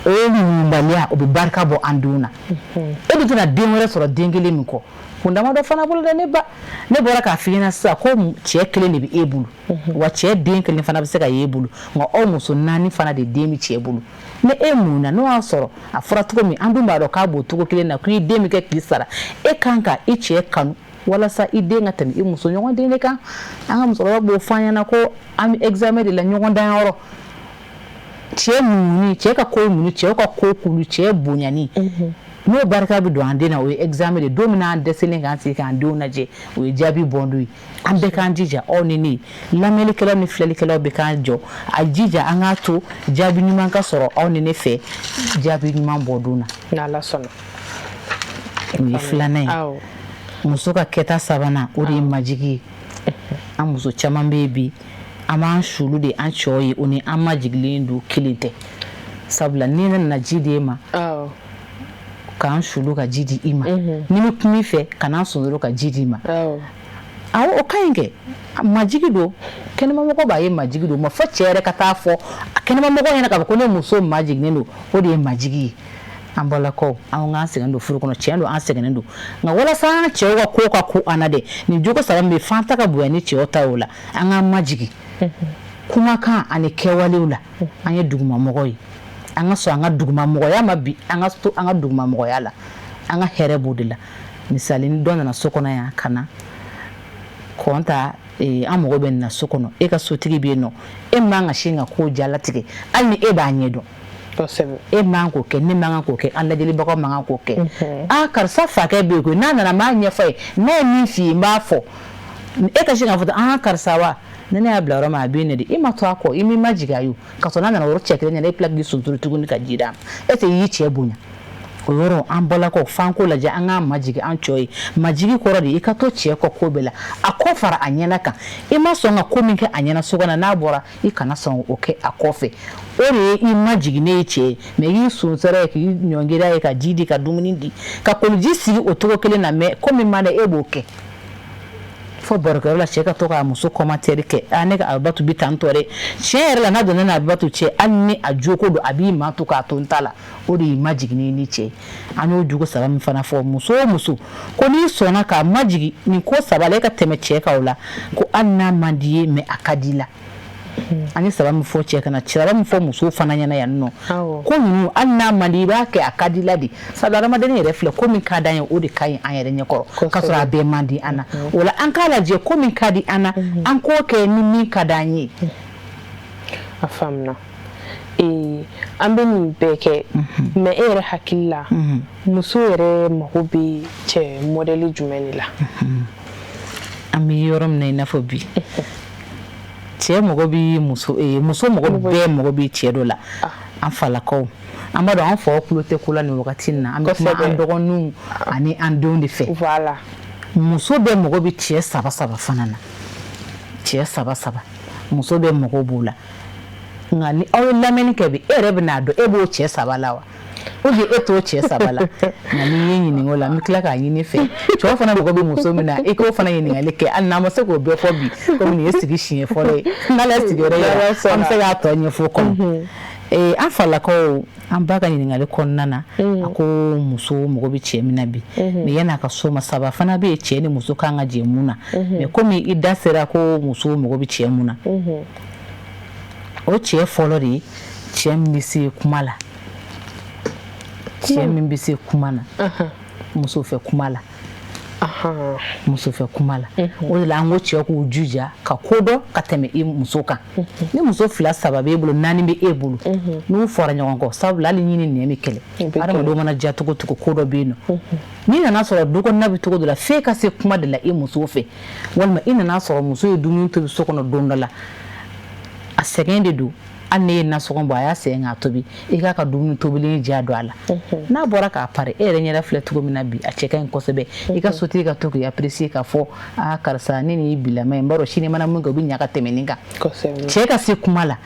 o muɲubaliya, o bɛ barika bɔ an denw na. E bɛ tɛna den wɛrɛ sɔrɔ den kelen min kɔ. Kun damadɔ fana bolo dɛ. Ne ba, ne bɔra k'a f'i ɲɛna sisan ko cɛ kelen de bɛ e bolo, wa cɛ den kelen fana bɛ se ka y'e bolo, nka aw muso naani fana de den bɛ cɛ bolo. Ni e mun na, n'o y'a sɔrɔ a fɔra cogo min, an dun b'a dɔn k'a b'o cogo kelen na, k'i den bɛ kɛ k'i sara, e kan ka i cɛ kanu walasa i den ka tɛmɛ i muso ɲɔgɔn den de kan. An ka musokɔrɔba b'o fɔ an ɲɛna ko an bɛ examen de la ɲɔgɔn danyɔrɔ. Cɛ muɲuni, cɛ ka ko muɲu, cɛw ka ko kulu, cɛ bonyani, n'o barika bɛ don an den na, o ye examen de. Don min na an dɛsɛlen k'an sigi k'an denw lajɛ, o ye jaabi bɔn don ye. An bɛɛ k'an jija, aw ni ne, lamɛnnikɛlaw ni filɛlikɛlaw bɛ k'an jɔ a jija, an k'a to jaabi ɲuman ka sɔrɔ aw ni ne fɛ, jaabi ɲuman bɔ don na. N'Ala sɔnna. O ye filanan ye. Muso ka kɛta sabanan, o de ye majigi ye. An muso caman bɛ yen bi, an b'an sulu de an cɛw ye, o ni an majigilen don kelen tɛ. Sabula ni ne nana ji di e ma, k'an sulu ka ji di i ma, ni bɛ kuma i fɛ, ka n'an sonsoro ka ji di i ma, awɔ, o ka ɲi kɛ. Majigi don, kɛnɛmamɔgɔ b'a ye majigi don. Ma fɔ cɛ yɛrɛ ka taa fɔ a kɛnɛmamɔgɔ ɲɛna k'a fɔ ko ne muso majiginnen don, o de ye majigi ye. An balakaw, an k'an sɛgɛn don furu kɔnɔ, tiɲɛ don, an sɛgɛnnen don, nka walasa an cɛw ka ko ka ko an na dɛ, nin jogo saba min bɛ fan ta ka bonya ni cɛw ta o la, an k'an majigi kumakan ani kɛwalew la. An ye dugumamɔgɔ ye, an ka sɔn an ka dugumamɔgɔya ma bi, an ka to an ka dugumamɔgɔya la, an ka hɛrɛ b'o de la. Misali, ni dɔ nana so kɔnɔ yan ka na kɔnta, an mago bɛ nin na so kɔnɔ, e ka sotigi bɛ yen nɔ, e man ka sin ka ko jalatigɛ hali ni e b'a ɲɛdɔn. E man k'o kɛ, ne man kan k'o kɛ, an lajɛlibagaw man kan k'o kɛ. Aa, karisa fakɛ bɛ yen koyi, n'a nana n b'a ɲɛfɔ ye, n'a ye min f'i ye n b'a fɔ. E ka sin k'a fɔ ten: aa, karisa wa, ni ne y'a bila yɔrɔ min, a bɛ yen de. I ma to a kɔ, i m'i majigin a ye. O ka sɔrɔ n'a nana o yɔrɔ cɛ kelen ɲɛna, e tila k'i sunturu tuguni ka ji d'a ma, e tɛ y'i cɛ bonya. O yɔrɔ, an balakaw, f'an k'o lajɛ, an k'an majigi an cɛ ye. Majigi kɔrɔ de, i ka to cɛ kɔ ko bɛɛ la, a kɔ fara a ɲɛna kan. I ma sɔn ka ko min kɛ a ɲɛna so kɔnɔ, n'a bɔra, i kana sɔn o kɛ a kɔfɛ. O de ye i majiginen ye cɛ ye. Mais i sonsɔrɔ ye, k'i ɲɔngiri ye, ka ji di, ka dumuni di, ka koliji sigi, o cogo kelen na. Mais ko min man di, e b'o kɛ fo barokɛyɔrɔ la, cɛ ka to k'a muso commentaire kɛ: a ne ka Abibatu bi tan tɔ dɛ. Tiɲɛ yɛrɛ la, n'a donna n'a Abibatu cɛ, hali ni a joko don, a b'i manto k'a to n ta la. O de y'i majiginen ni cɛ ye. An y'o jogo saba min fana fɔ, muso o muso ko n'i sɔnna k'a majigi nin ko saba la, e ka tɛmɛ cɛ kan o la, ko hali n'a man di ye, mais a ka di i la. An ye saba min fɔ cɛ kana, saba min fɔ muso fana ɲɛna yan nɔ, ko ninnu, hali n'a man di, i b'a kɛ, a ka di la de. Sabu adamaden yɛrɛ filɛ, ko min ka d'an ye, o de ka ɲi an yɛrɛ ɲɛkɔrɔ, k'a sɔrɔ a bɛɛ man di an na. O la, an k'a lajɛ, ko min ka di an na, an k'o kɛ ni min ka d'an ye. A faamuna. An bɛ nin bɛɛ kɛ, mais e yɛrɛ hakili la, muso yɛrɛ mago bɛ cɛ modèle jumɛn de la? An bɛ yɔrɔ min na i n'a fɔ bi, cɛ mago bɛ muso, muso mago bɛɛ mago bɛ cɛ dɔ la. An falakaw, an b'a dɔn an faw tulo tɛ ko la nin wagati in na. An bɛ kuma an dɔgɔninw ani an denw de fɛ. Muso bɛɛ mago bɛ cɛ saba saba fana na. Cɛ saba saba, muso bɛɛ mago b'o la. Nka ni aw ye lamɛnni kɛ bi, e yɛrɛ bɛn'a dɔn e b'o cɛ saba la wa, ou bien e t'o cɛ saba la. Nka n'i ye ɲininka o la, n bɛ tila k'a ɲini fɛ, cɛw fana mago bɛ muso min na, i k'o fana ɲininkali kɛ, hali n'an ma se k'o bɛɛ fɔ bi, komi nin ye sigi siɲɛ fɔlɔ ye. N'ala ye sigiyɔrɔ yira, an bɛ se k'a tɔ ɲɛfɔ kɔnɔ. An falakaw, an ba ka ɲininkali kɔnɔna na, a ko muso mago bɛ cɛ min na bi, mais yan'a ka so ma, saba fana bɛ yen, cɛ ni muso kan ka jɛ mun na. Mais komi i da sera ko muso mago bɛ cɛ mun na, o cɛ fɔlɔ de ye cɛ min bɛ se kuma la, cɛ min bɛ se kuma na, muso fɛ kuma la, muso fɛ kuma la. O de la, an ko cɛ k'u jija ka ko dɔn ka tɛmɛ i muso kan. Ni muso fila saba b'e bolo, naani bɛ e bolo, n'u fɔra ɲɔgɔn kɔ, sabula hali ɲini nɛn bɛ kɛlɛ, adamadenw mana diya cogo cogo, ko dɔ bɛ yen nɔ. N'i nana sɔrɔ du kɔnɔna bɛ cogo dɔ la, f'e ka se kuma de la i muso fɛ. Walima i nana sɔrɔ muso ye dumuni tobi so kɔnɔ don dɔ la, a sɛgɛn de don, hali ne ye nasɔngɔ bɔ, a y'a sɛgɛn k'a tobi, i k'a ka dumuni tobilen diya don a la. N'a bɔra k'a pari, e yɛrɛ ɲɛda filɛ cogo min na bi, a cɛ ka ɲi kosɛbɛ. I ka sotigi ka to k'i apprécier, k'a fɔ: aa karisa, ne nin y'i bilama ye, n b'a dɔn sini mana mun kɛ, o bɛ ɲa ka tɛmɛ nin kan. Cɛ ka se kuma la.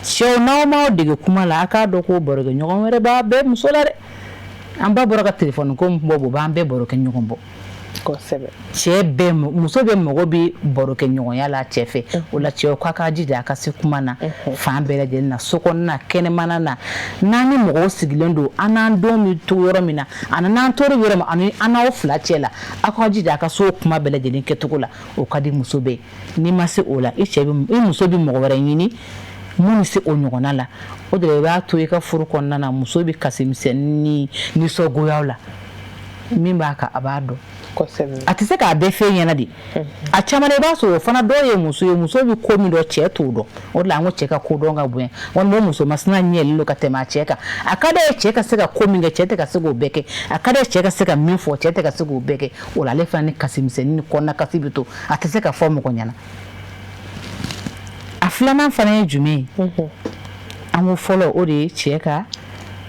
Cɛw, n'aw m'aw dege kuma la, a k'a dɔn ko barokɛ ɲɔgɔn wɛrɛ b'a bɛɛ muso la dɛ. An ba bɔra ka telefɔni ko bɔ, o b'an bɛɛ barokɛ ɲɔgɔn bɔ. Cɛ bɛɛ, muso bɛ mago bɛ barokɛ ɲɔgɔnya la cɛ fɛ. O la, cɛw k'a ka jija a ka se kuma na fan bɛɛ lajɛlen na, so kɔnɔna, kɛnɛmana na, n'an ni mɔgɔw sigilen don, an n'an denw bɛ to yɔrɔ min na, ani n'an tora yɔrɔ min, ani an n'aw fila cɛ la, aw ka jija a ka se o kuma bɛɛ lajɛlen kɛcogo la. O ka di muso bɛɛ. N'i ma se o la, i cɛ bɛ, i muso bɛ mɔgɔ wɛrɛ ɲini mun bɛ se o ɲɔgɔnna la. O de la, i b'a to i ka furu kɔnɔna na, muso bɛ kasi misɛnnin ni nisɔngoyaw la min b'a kan, a b'a dɔn. A tɛ se k'a bɛɛ f'e ɲɛna de. A caman na, i b'a sɔrɔ o fana dɔw ye muso ye, muso bɛ ko min dɔn, cɛ t'o dɔn. O de la, an ko cɛ ka ko dɔn ka bonya, walima o muso masina ɲɛlen don ka tɛmɛ a cɛ kan. A ka d'a ye cɛ ka se ka ko min kɛ, cɛ tɛ ka se k'o bɛɛ kɛ. A ka d'a ye cɛ ka se ka min fɔ, cɛ tɛ ka se k'o bɛɛ kɛ. O la, ale fana ni kasi misɛnnin ni kɔnɔna kasi bɛ to, a tɛ se ka fɔ mɔgɔ ɲɛna. A filanan fana ye jumɛn ye? An ko fɔlɔ, o de ye cɛ ka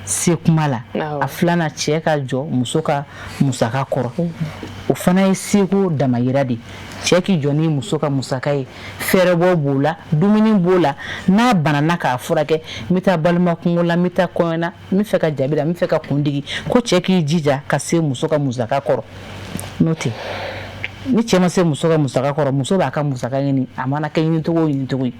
se kuma la. A filanan, cɛ ka jɔ muso ka musaka kɔrɔ. O fana ye seko damayira de. Cɛ k'i jɔ ni muso ka musaka ye, fɛɛrɛbɔ b'o la, dumuni b'o la, n'a banana k'a furakɛ, n bɛ taa balima kungo la, n bɛ taa kɔɲɔ na, n bɛ fɛ ka jabi la, n bɛ fɛ ka kundigi, ko cɛ k'i jija ka se muso ka musaka kɔrɔ. N'o tɛ, ni cɛ ma se muso ka musaka kɔrɔ, muso b'a ka musaka ɲini, a mana kɛ ɲinicogo o ɲinicogo ye.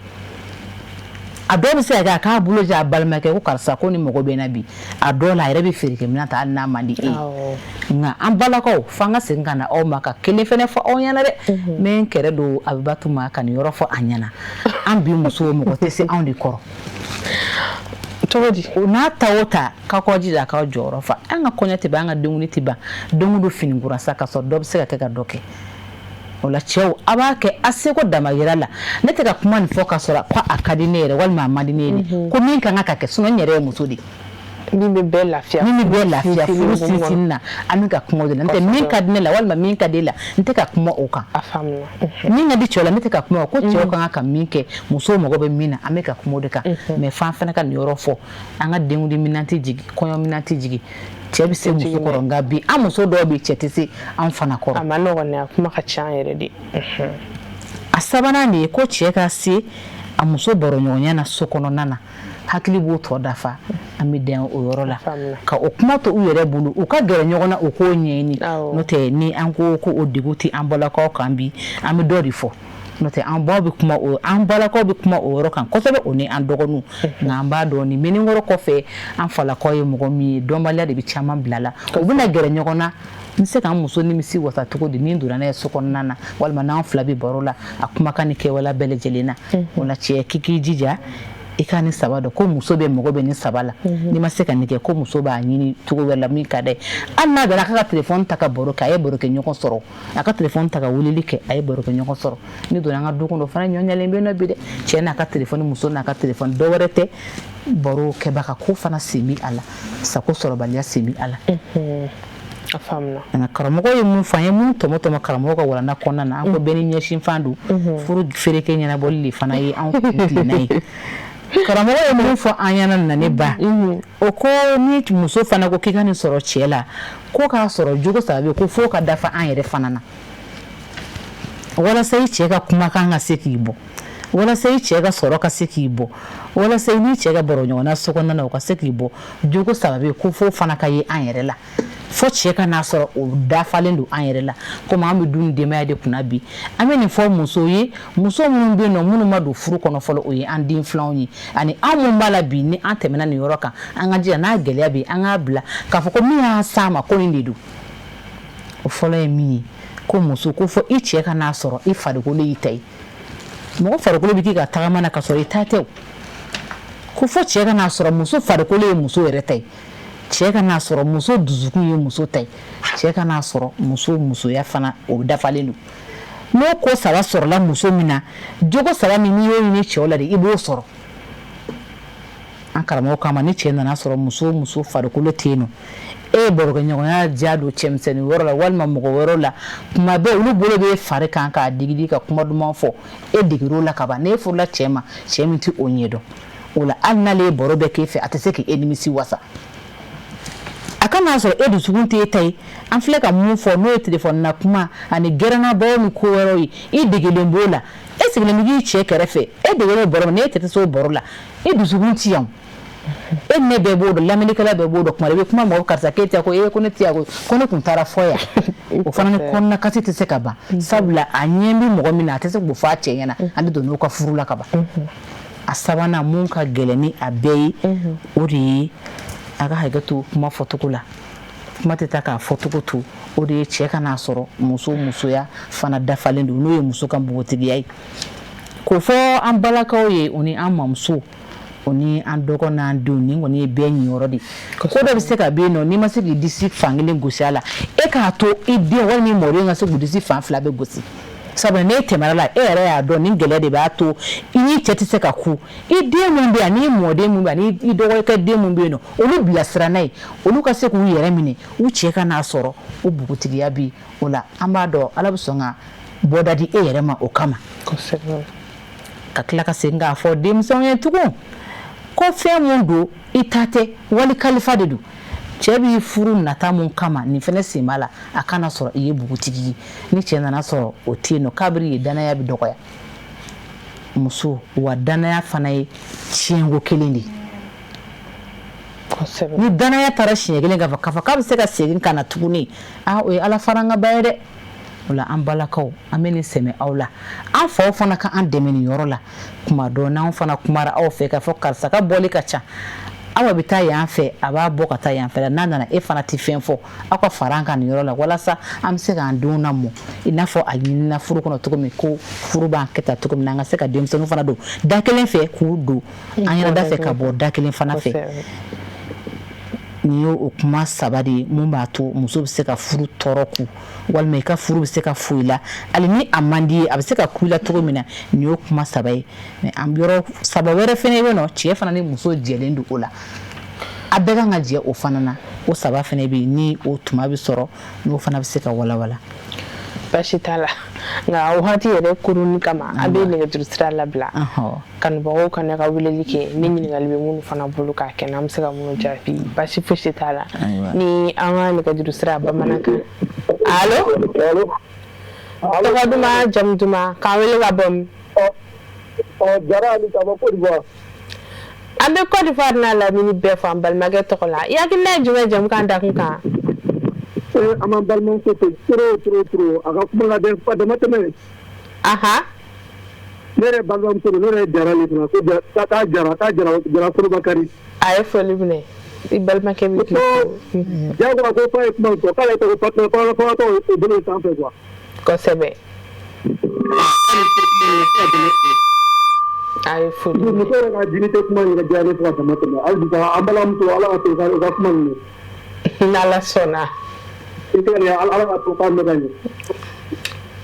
A dɔw bɛ se ka kɛ a k'a bolo ja a balimakɛ ko karisa, ko ni mago bɛ n na bi. A dɔw la, a yɛrɛ bɛ feerekɛminɛn ta, hali n'a man di e ye. Nka an balakaw, f'an ka segin ka na aw ma ka kelen fɛnɛ fɔ aw ɲɛna dɛ. N bɛ n kɛrɛ don Abibatu ma ka nin yɔrɔ fɔ a ɲɛna. An bi musow, mɔgɔ tɛ se anw de kɔrɔ. Cogo di? O n'a ta o ta, k'aw k'aw jija k'aw jɔyɔrɔ fa. An ka kɔɲɔ tɛ ban, an ka denkundi tɛ ban, don o don fini kura sa, ka sɔrɔ dɔ bɛ se ka kɛ ka dɔ kɛ. O la, cɛw, a b'a kɛ a seko damayira la. Ne tɛ ka kuma nin fɔ ka sɔrɔ ko a ka di ne yɛrɛ walima a man di ne ye, ko min ka kan ka kɛ, sinon n yɛrɛ ye muso de ye. Min bɛ bɛɛ lafiya. Min bɛ bɛɛ lafiya furu sinsinni na, an bɛ ka kuma o de la. N tɛ min ka di ne la walima min ka di e la, n tɛ ka kuma o kan. A faamuna. Min ka di cɛw la, ne tɛ ka kuma o ko cɛw ka kan ka min kɛ, musow mago bɛ min na, an bɛ ka kuma o de kan. Mais f'an fana ka nin yɔrɔ fɔ, an ka denkundi minɛn tɛ jigin, kɔɲɔ minɛn tɛ jigin. Cɛ bɛ se muso kɔrɔ, nka bi an muso dɔw bɛ, cɛ tɛ se an fana kɔrɔ. A ma nɔgɔn, a kuma ka ca yɛrɛ de. A sabanan de ye ko cɛ ka se a muso baroɲɔgɔnya na so kɔnɔna na, hakili b'o tɔ dafa. An bɛ dan o yɔrɔ la ka o kuma to u yɛrɛ bolo, u ka gɛrɛ ɲɔgɔn na, u k'o ɲɛɲini. N'o tɛ, ni an ko ko o degun tɛ an balakaw kan bi, an bɛ dɔ de fɔ. N'o tɛ, an baw bɛ kuma o, an balakaw bɛ kuma o yɔrɔ kan kosɛbɛ, o ni an dɔgɔninw. Nka an b'a dɔn nin mɛnnikɔrɔ kɔfɛ, an falakaw ye mɔgɔ min ye, dɔnbaliya de bɛ caman bila la. U bɛna gɛrɛ ɲɔgɔn na, n bɛ se ka n muso nimisi wasa cogo di ni n donna n'a ye so kɔnɔna na, walima n'an fila bɛ baro la, a kumakan ni kɛwale bɛɛ lajɛlen na. O la, cɛ, k'i k'i jija i ka nin saba dɔn, ko muso bɛ mago bɛ nin saba la. N'i ma se ka nin kɛ, ko muso b'a ɲini cogo wɛrɛ la min ka d'a ye. Hali n'a dara a ka telefɔni ta ka baro kɛ, a ye baro kɛ ɲɔgɔn sɔrɔ. A ka telefɔni ta ka weleli kɛ, a ye baro kɛ ɲɔgɔn sɔrɔ. N'i donna an ka du kɔnɔ, o fana ɲɔ ɲalen bɛ nɔ bi dɛ. Cɛ n'a ka telefɔni, muso n'a ka telefɔni, dɔ wɛrɛ tɛ, baro kɛbaga ko fana sen bɛ a la, sako sɔrɔbaliya sen bɛ a la. A faamuna. Nka karamɔgɔ ye mun fɔ, an ye mun tɔmɔ tɔmɔ karamɔgɔ ka walanda kɔnɔna na, an ko bɛɛ ni ɲɛsinfan don. Furu fereke ɲɛnabɔli de fana ye anw kuntilenna ye. Karamɔgɔ ye mun fɔ an ɲɛna na, ne ba, o ko ni muso fana ko k'i ka nin sɔrɔ cɛ la, ko k'a sɔrɔ jogo saba bɛ, ko fo ka dafa an yɛrɛ fana na, walasa i cɛ ka kumakan ka se k'i bɔ, walasa i cɛ ka sɔrɔ ka se k'i bɔ, walasa i n'i cɛ ka baro ɲɔgɔnna so kɔnɔna na, o ka se k'i bɔ. Jogo saba bɛ, ko fo fana ka ye an yɛrɛ la, fo cɛ ka n'a sɔrɔ o dafalen don an yɛrɛ la. Komi an bɛ du ni denbaya de kunna bi, an bɛ nin fɔ musow ye, muso minnu bɛ yen nɔ, minnu ma don furu kɔnɔ fɔlɔ, o ye an den filanw ye, ani an minnu b'a la bi, ni an tɛmɛna nin yɔrɔ kan, an ka jija n'a gɛlɛya bɛ yen, an k'a bila k'a fɔ ko min y'an s'a ma, ko nin de don. O fɔlɔ ye min ye, ko muso ko fɔ i cɛ ka n'a sɔrɔ i farikolo y'i ta ye. Mɔgɔ farikolo bɛ k'i ka tagama na ka sɔrɔ i ta tɛ o. Ko fɔ cɛ ka n'a sɔrɔ muso farikolo ye muso yɛrɛ ta ye. Cɛ ka n'a sɔrɔ muso dusukun ye muso ta ye. Cɛ ka n'a sɔrɔ muso musoya fana, o dafalen don. N'o ko saba sɔrɔla muso min na, jogo saba min n'i y'o ɲini cɛw la de, i b'o sɔrɔ. An karamɔgɔ kama, ni cɛ nana sɔrɔ muso farikolo tɛ yen nɔ, e ye barokɛɲɔgɔnya diya don cɛmisɛnnin wɛrɛ la walima mɔgɔ wɛrɛw la, tuma bɛɛ olu bolo bɛ fari kan k'a digidi ka kuma duman fɔ, e degir'o la kaban. N'e furula cɛ ma, cɛ min tɛ o ɲɛdɔn o la, hali n'ale ye baro bɛɛ k'e fɛ, a tɛ se k'e nimisi wasa. A ka n'a sɔrɔ e dusukun t'e ta ye. An filɛ ka mun fɔ, n'o ye telefɔni na kuma ani gɛrɛnna ni ko wɛrɛw ye, i degelen b'o la, e sigilen bɛ k'i cɛ kɛrɛfɛ, e degelen o baro ma, n'e cɛ tɛ se o baro la, i dusukun ti yan. E ne bɛɛ b'o dɔn, lamɛnnikɛla bɛɛ b'o dɔn. Kuma i bɛ kuma mɔgɔ, karisa k'e tɛ ko e ko ne tɛ yan, ko ne tun taara fɔ yan, o fana ni kɔnɔna kasi tɛ se ka ban, sabula a ɲɛ bɛ mɔgɔ min na, a tɛ se k'o fɔ a cɛ ɲɛna. Ale donn'o ka furu la ka ban. A sabanan, mun ka gɛlɛn ni a bɛɛ ye, o de ye, a ka hakɛ to kuma fɔcogo la, kuma tɛ taa k'a fɔcogo to, o de ye cɛ ka n'a sɔrɔ muso musoya fana dafalen don, n'o ye muso ka npogotigiya ye. K'o fɔ an balakaw ye, o ni an mamuso, o ni an dɔgɔ n'an denw, nin kɔni ye bɛɛ ɲiyɔrɔ de. Ko dɔ bɛ se ka bɛ yen nɔ, n'i ma se k'i disi fankelen gosi a la, e k'a to i den walima i mɔden ka se k'u disi fan fila bɛɛ gosi, sabula n'e tɛmɛra la, e yɛrɛ y'a dɔn nin gɛlɛya de b'a to i ni cɛ tɛ se ka ku. I den min bɛ yan, n'i mɔden min bɛ yan, ni i dɔgɔkɛ den min bɛ yen nɔ, olu bilasira n'a ye, olu ka se k'u yɛrɛ minɛ, u cɛ ka n'a sɔrɔ o npogotigiya bɛ o la. An b'a dɔn Ala bɛ sɔn ka bɔda di e yɛrɛ ma o kama. Ka tila ka segin k'a fɔ denmisɛnw ye tugun ko fɛn mun don, i ta tɛ, wali kalifa de don. Cɛ b'i furu nata mun kama, nin fɛnɛ sen b'a la, a kana sɔrɔ i ye npogotigi ye. Ni cɛ nana sɔrɔ o tɛ yen nɔ, kabiri ye danaya bɛ dɔgɔya muso wa. Danaya fana ye tiɲɛko kelen de ye. Ni danaya taara siɲɛ kelen, k'a fɔ k'a bɛ se ka segin ka na tuguni, aa, o ye Ala fara an ka ba ye dɛ. O la, an balakaw, an bɛ nin sɛmɛ aw la, an faw fana ka an dɛmɛ nin yɔrɔ la. Kuma dɔ n'anw fana kumara aw fɛ k'a fɔ karisa ka bɔli ka ca, aw bɛ taa yan fɛ, a b'a bɔ ka taa yan fɛ, n'a nana e fana tɛ fɛn fɔ, aw ka fara an kan nin yɔrɔ la, walasa an bɛ se k'an denw lamɔ i n'a fɔ a ɲinina furu kɔnɔ cogo min, ko furu b'an kɛ tan cogo min na, an ka se ka denmisɛnninw fana don da kelen fɛ, k'u don an yɛrɛ da fɛ, ka bɔ da kelen fana fɛ. Nin ye o kuma saba de ye mun b'a to muso bɛ se ka furu tɔɔrɔ ku, walima i ka furu bɛ se ka foyi la, hali ni a man di ye, a bɛ se ka ku i la cogo min na. Nin y'o kuma saba ye. Mais an yɔrɔ saba wɛrɛ fana bɛ yen nɔ, cɛ fana ni muso jɛlen don o la. A bɛɛ kan ka jɛ o fana na. O saba fana bɛ yen, ni o tuma bɛ sɔrɔ, n'o fana bɛ se ka walawala. Baasi t'a la, nka waati yɛrɛ kurunni kama, an bɛ nɛgɛjuru sira labila, kanubagaw ka ne ka weleli kɛ ni ɲininkali bɛ minnu fana bolo k'a kɛ, n'an bɛ se ka minnu jaabi, baasi fosi t'a la. Ni an ka nɛgɛjuru sira bamanankan. Allo, tɔgɔ duman, jamu duman, k'an wele ka bɔ min? Jara Ali ka bɔ Côte d'Ivoire. An bɛ Côte d'Ivoire n'a lamini bɛɛ fɔ an balimakɛ tɔgɔ la. I hakilina ye jumɛn jamukan dakun kan? An b'an balimamuso fo trop trop trop, a ka kuma ka den fa dama tɛmɛ. Ne yɛrɛ balimamuso don, ne yɛrɛ ye Jara le fana ko k'a Jara k'a Jara Jara Korobakari. A ye foli minɛ, i balimakɛ bɛ k'i fo. Jagoya ko f'a ye kuma fɔ k'ale tɔgɔ Fatuma Fatuma o bolo sanfɛ quoi. Kosɛbɛ. A ye foli minɛ. Muso yɛrɛ ka dignité kuma yɛrɛ diya ne fo ka dama tɛmɛ. Hali bi an balimamuso, Ala ka to u ka kuma ninnu. N'Ala sɔnna. I tɛ Ala ka to k'a mɛn ka ɲɛ.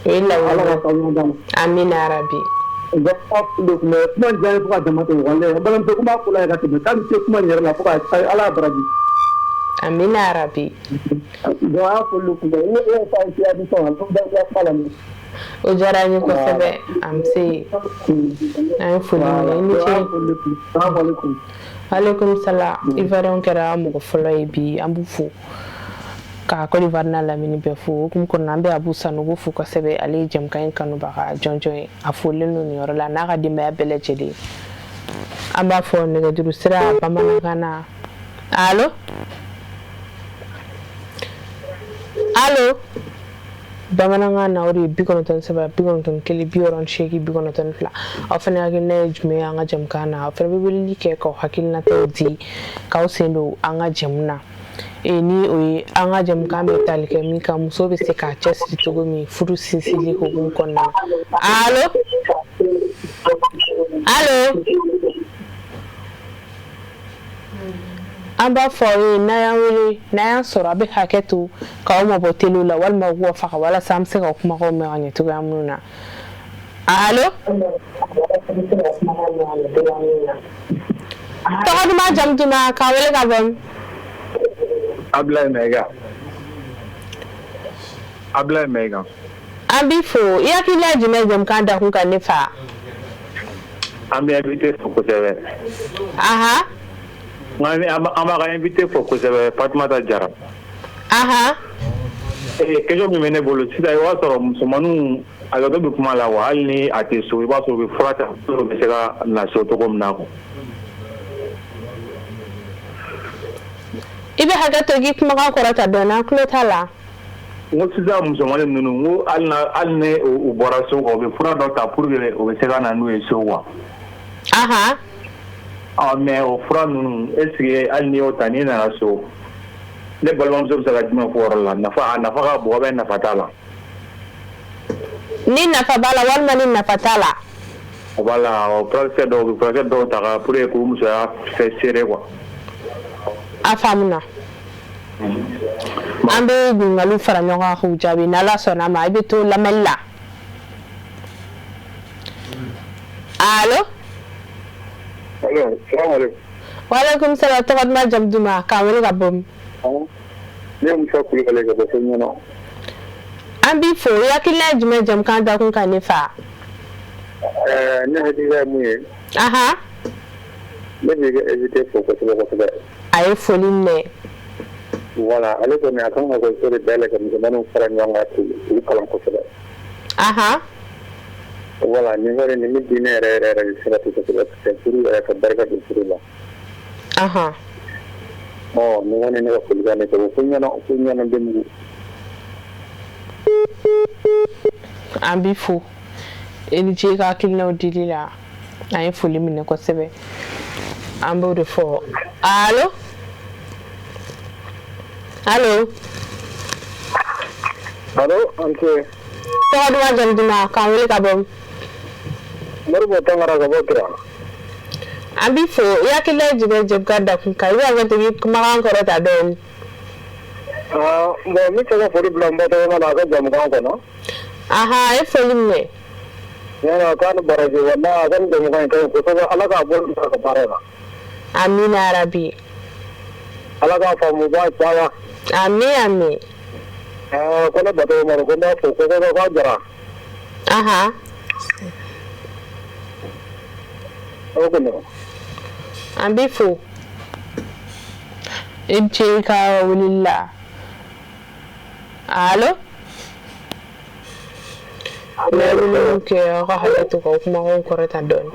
O ye laɲini. Ala ka taa ɲɔgɔn d'a ma. Amina yarabi. Kuma diya fo ka dama tɛmɛ walahi, an balimamuso kuma fɔla ye ka tɛmɛ k'a bɛ se kuma in yɛrɛ la fo ka Ala y'a baraji. Amina yarabi. Donc a y'a foli kunbɛn i yɛrɛ ta ye sɔn kuma la. O diyara an ye kosɛbɛ, an se an ye foli minɛ, i ni ce. Aleykum salam. Ivoirien kɛra mɔgɔ fɔlɔ ye bi, an b'u fo ka Côte d'Ivoire n'a lamini bɛɛ fo. O hukumu kɔnɔna, an bɛ Abu Sanogo fo kosɛbɛ, ale ye jamukan in kanubaga jɔnjɔn ye, a folilen don nin yɔrɔ la n'a ka denbaya bɛɛ lajɛlen. An b'a fɔ nɛgɛjuru sira bamanankan na. Allo, allo, bamanankan na, o de ye 93 91 68 92. Aw fana hakilina ye jumɛn ye an ka jamukan na? Aw fana bɛ weleli kɛ k'aw hakilinataw di, k'aw sen don an ka jamu na. Ni o ye an ka jamukan bɛ tali kɛ min kan, muso bɛ se k'a cɛsiri cogo min furu sinsinli hukumu kɔnɔna na. Allo, allo, an b'a fɔ aw ye, n'a y'an wele, n'a y'an sɔrɔ, a bɛ hakɛ to k'aw mabɔ telew la walima k'u faga, walasa an bɛ se ka kumakanw mɛn ka ɲɛ cogoya minnu na. Allo, tɔgɔ duman, jamu duman, k'an wele ka bɔ min? Ablaye Maïga. Ablaye Maïga. An b'i fo. I hakilina ye jumɛn jamukan dakun kan, ne fa? An bɛ invité fo kosɛbɛ. An b'a ka invité fo kosɛbɛ, Fatumata Jara. Question min bɛ ne bolo sisan, i b'a sɔrɔ musomaninw a dɔ bɛ kuma la wa, hali ni a tɛ so, i b'a sɔrɔ u bɛ fura ta pour u bɛ se ka na so cogo min na quoi. I bɛ hakɛ to k'i kumakan kɔrɔta dɔɔnin, an tulo t'a la. N ko sisan musomanin ninnu, n ko hali ni u bɔra so quoi, u bɛ fura dɔ ta pour que u bɛ se ka na n'u ye so quoi. Mais o fura ninnu, est ce que hali n'i y'o ta, n'i nana so, ne balimamuso bɛ se ka jumɛn fɔ o yɔrɔ la? Nafa, a nafa ka bon ou bien nafa t'a la? Ni nafa b'a la walima ni nafa t'a la? Voilà, o furakisɛ dɔw bɛ furakisɛ dɔw ta ka pour que k'u musoya fɛ serrer quoi. A faamuna. An bɛ ɲininkaliw fara ɲɔgɔn kan k'u jaabi n'Ala sɔnna a ma. I bɛ to lamɛnni la. Allo. Allo, salaamaaleykum. Waaleykum salam. Tɔgɔ duman, jamu duman, k'an wele ka bɔ min? Ne ye Musa Kulubali ka bɔ Ɲɔnɔ. An b'i fo. I hakilina ye jumɛn jamukan dakun kan, ne fa? Ne hakilina ye mun ye? Ne b'i ka invité fo kosɛbɛ kosɛbɛ. A ye foli minɛ. Voilà, ale kɔni a kan ka kɛ so de dayɛlɛ ka musomaninw fara ɲɔgɔn kan k'u kalan kosɛbɛ. Voilà, nin kɔni nin bɛ diinɛ yɛrɛ yɛrɛ yɛrɛ de sabati kosɛbɛ parce que furu yɛrɛ ka barika don furu la. Ɔ nin kɔni ne ka folikan de ka bɔ fo Ɲɔnɔ, fo Ɲɔnɔ Denbugu. An b'i fo, i ni ce i ka hakilinaw dili la, an ye foli minɛ kosɛbɛ, an b'o de fɔ. Allo, allo. Allo, an ce. Tɔgɔ duman, jamu duman, k'an wele ka bɔ min? Moribo Tangara ka bɔ Kira. An b'i fo. I hakilina ye jumɛn jamukan dakun kan? I bɛ hakɛ to k'i kumakan kɔrɔta dɔɔnin. Bon, n bɛ fɛ ka foli bila n batɔgɔma la a ka jamukan kɔnɔ. A ye foli minɛ. Yala k'a ni baraji, wallahi a ka nin jamukan in ka ɲi kosɛbɛ, Ala k'a bolo mɛn a ka baara la. Amina yarabi. Ala k'a faamu ba caya. Ami ami. Ko ne bato maro ko n b'a fo ko ko jara. Aha. Aw ko ne. An b'i fo. I ni ce i ka weleli la. Allo. N'a ye weleliw kɛ aw ka hakɛ to k'aw kumakanw kɔrɔta dɔɔni.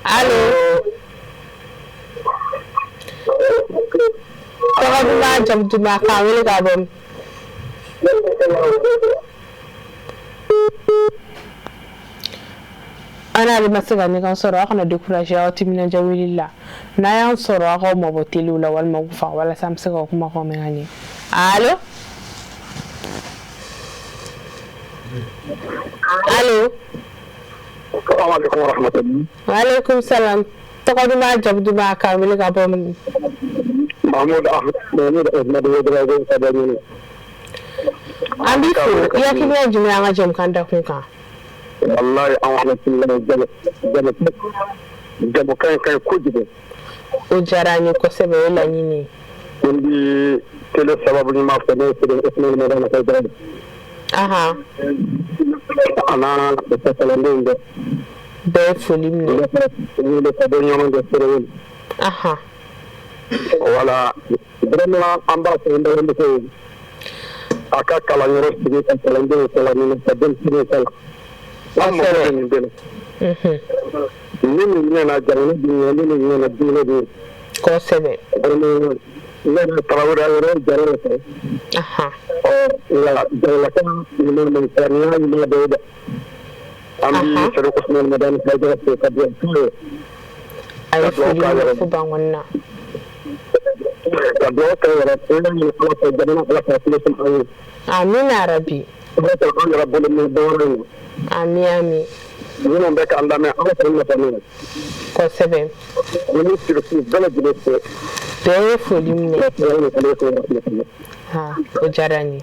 Allo. Tɔgɔ duman jamu duman k'an wele ka bɔ min? An n'ale ma se ka ɲɔgɔn sɔrɔ, aw kana décourager aw timinandiya weleli la. N'a y'an sɔrɔ, aw k'aw mabɔ telew la walima k'u faga walasa an bɛ se k'aw kumakanw mɛn ka ɲɛ. Allo. Allo. Waaleykum salam. Tɔgɔ duman jamu duman k'an wele ka bɔ min? Mahmoud Ahmed Ouedraogo ka bɔ Ɲɔnɔ. An b'i fo. I hakilina ye jumɛn ye an ka jɛmukan dakun kan? Walayi an jɛmukan in ka ɲi kojugu. O diyara an ye kosɛbɛ, o ye laɲini ye. N bi télé sababu ɲuman fɛ n'o ye Serigne Ousmane Madani Haidara ye. Ahan. A n'a kalandenw bɛɛ. Bɛɛ ye foli minɛ. Wele ka bɔ Ɲɔnɔ de Serewe. Ahan. Voilà vraiment an b'a fɔ n balimamuso ye a ka kalanyɔrɔ sigi ka kalandenw kalan ɲini ka denmisɛnninw kalan. An mago bɛ nin bɛɛ la. Ni nin ɲɛna jamana bɛ ɲɛ, ni nin ɲɛna diinɛ bɛ ɲɛ. Kosɛbɛ. Vraiment ne yɛrɛ Tarawele a yɛrɛ Jara de fɛ. Ahan. Ɔ nka Jaralaka ɲuman man ca nin y'a ɲuman dɔ ye dɛ. An bɛ Serigne Ousmane Madani Haidara fo ka dugawu k'a ye. A ye foli minɛ fo Bankɔni na. Ka dugawu kɛ yɛrɛ an y'a ɲini Ala fɛ jamana Ala k'a tulo sɔn an ye. Amina yarabi. Ala ka an yɛrɛ bolo mɛn baara in na. Ami ami. Minnu bɛ k'an lamɛn Ala k'an nafa n'o ye. Kosɛbɛ. An bɛ sirisiw bɛɛ lajɛlen fo. Bɛɛ ye foli minɛ. Ha, o diyara n ye.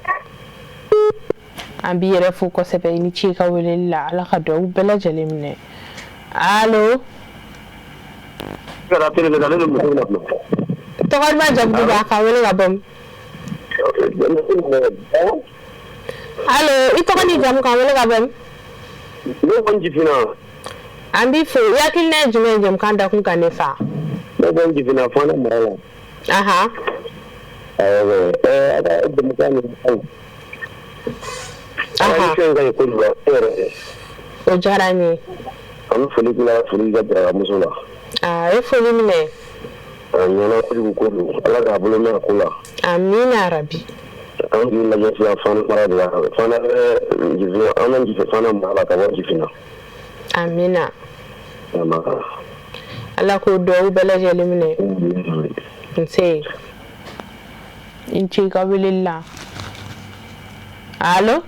An b'i yɛrɛ fo kosɛbɛ, i ni ce i ka weleli la. Ala ka dugawu bɛɛ lajɛlen minɛ. Allo. Tɔgɔ duman jamu duman k'an wele ka bɔ min? Allo, i tɔgɔ ni jamu k'an wele ka bɔ min? Ne bɔ Jifina. An b'i fo. I hakilina ye jumɛn ye jɛmukan dakun kan ne fa? Ne bɔ Jifina Fana mara la. Ahan. Awɔ, a ka jɛmukan nin ka ɲi. Ahan. Émission ka ɲi kojugu yɛrɛ. O diyara n ye. An bɛ foli k'i la, foli k'i ka jarakamuso la. Aa, a ye foli minɛ. A ɲɛna kojugu kojugu. Ala k'a bolo mɛn a ko la. Amina yarabi. An k'i lajɛ sisan Fana mara de la. Fana bɛ Jifina, an bɛ Jifina Fana mara la ka bɔ Jifina. Amina. Ala k'o dugawu bɛɛ lajɛlen minɛ. Nse. I ni ce i ka weleli la. Allo.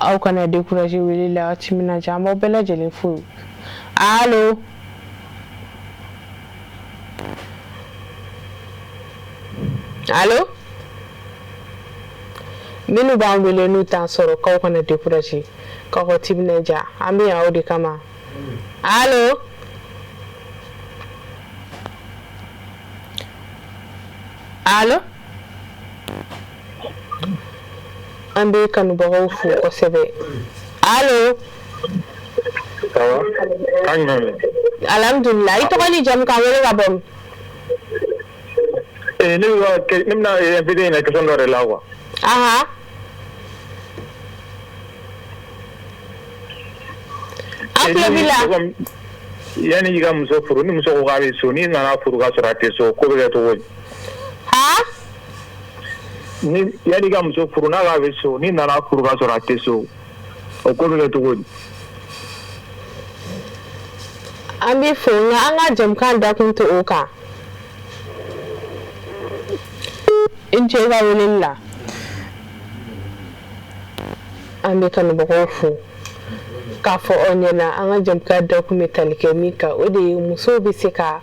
Aw kana décourager weleli la, aw timinandiya, an b'aw bɛɛ lajɛlen fo. Allo. Allo. Minnu b'an wele n'u t'an sɔrɔ, k'aw kana décourager, k'aw ka timinandiya, an bɛ yan aw de kama. Allo. Allo. An bɛ kanubagaw fo kosɛbɛ. Allo. Alhamdulillah, i tɔgɔ ni jamu k'an wele ka bɔ min? Ne bɛna invité ɲininka question dɔ de la quoi. Ahan. An tulo b'i la. Yanni i ka muso furu, ni muso ko k'a bɛ so, n'i nana furu ka sɔrɔ a tɛ so, ko bɛ kɛ cogo di? Han? Ni yanni i ka muso furu, n'a k'a bɛ so, n'i nana furu ka sɔrɔ a tɛ so, o ko bɛ kɛ cogo di? An b'i fo, nka an ka jɛmukan dakun tɛ o kan. I ni ce i ka weleli la. An bɛ kanubagaw fo k'a fɔ aw ɲɛna, an ka jɛmukan dakun bɛ tali kɛ min kan, o de ye musow bɛ se ka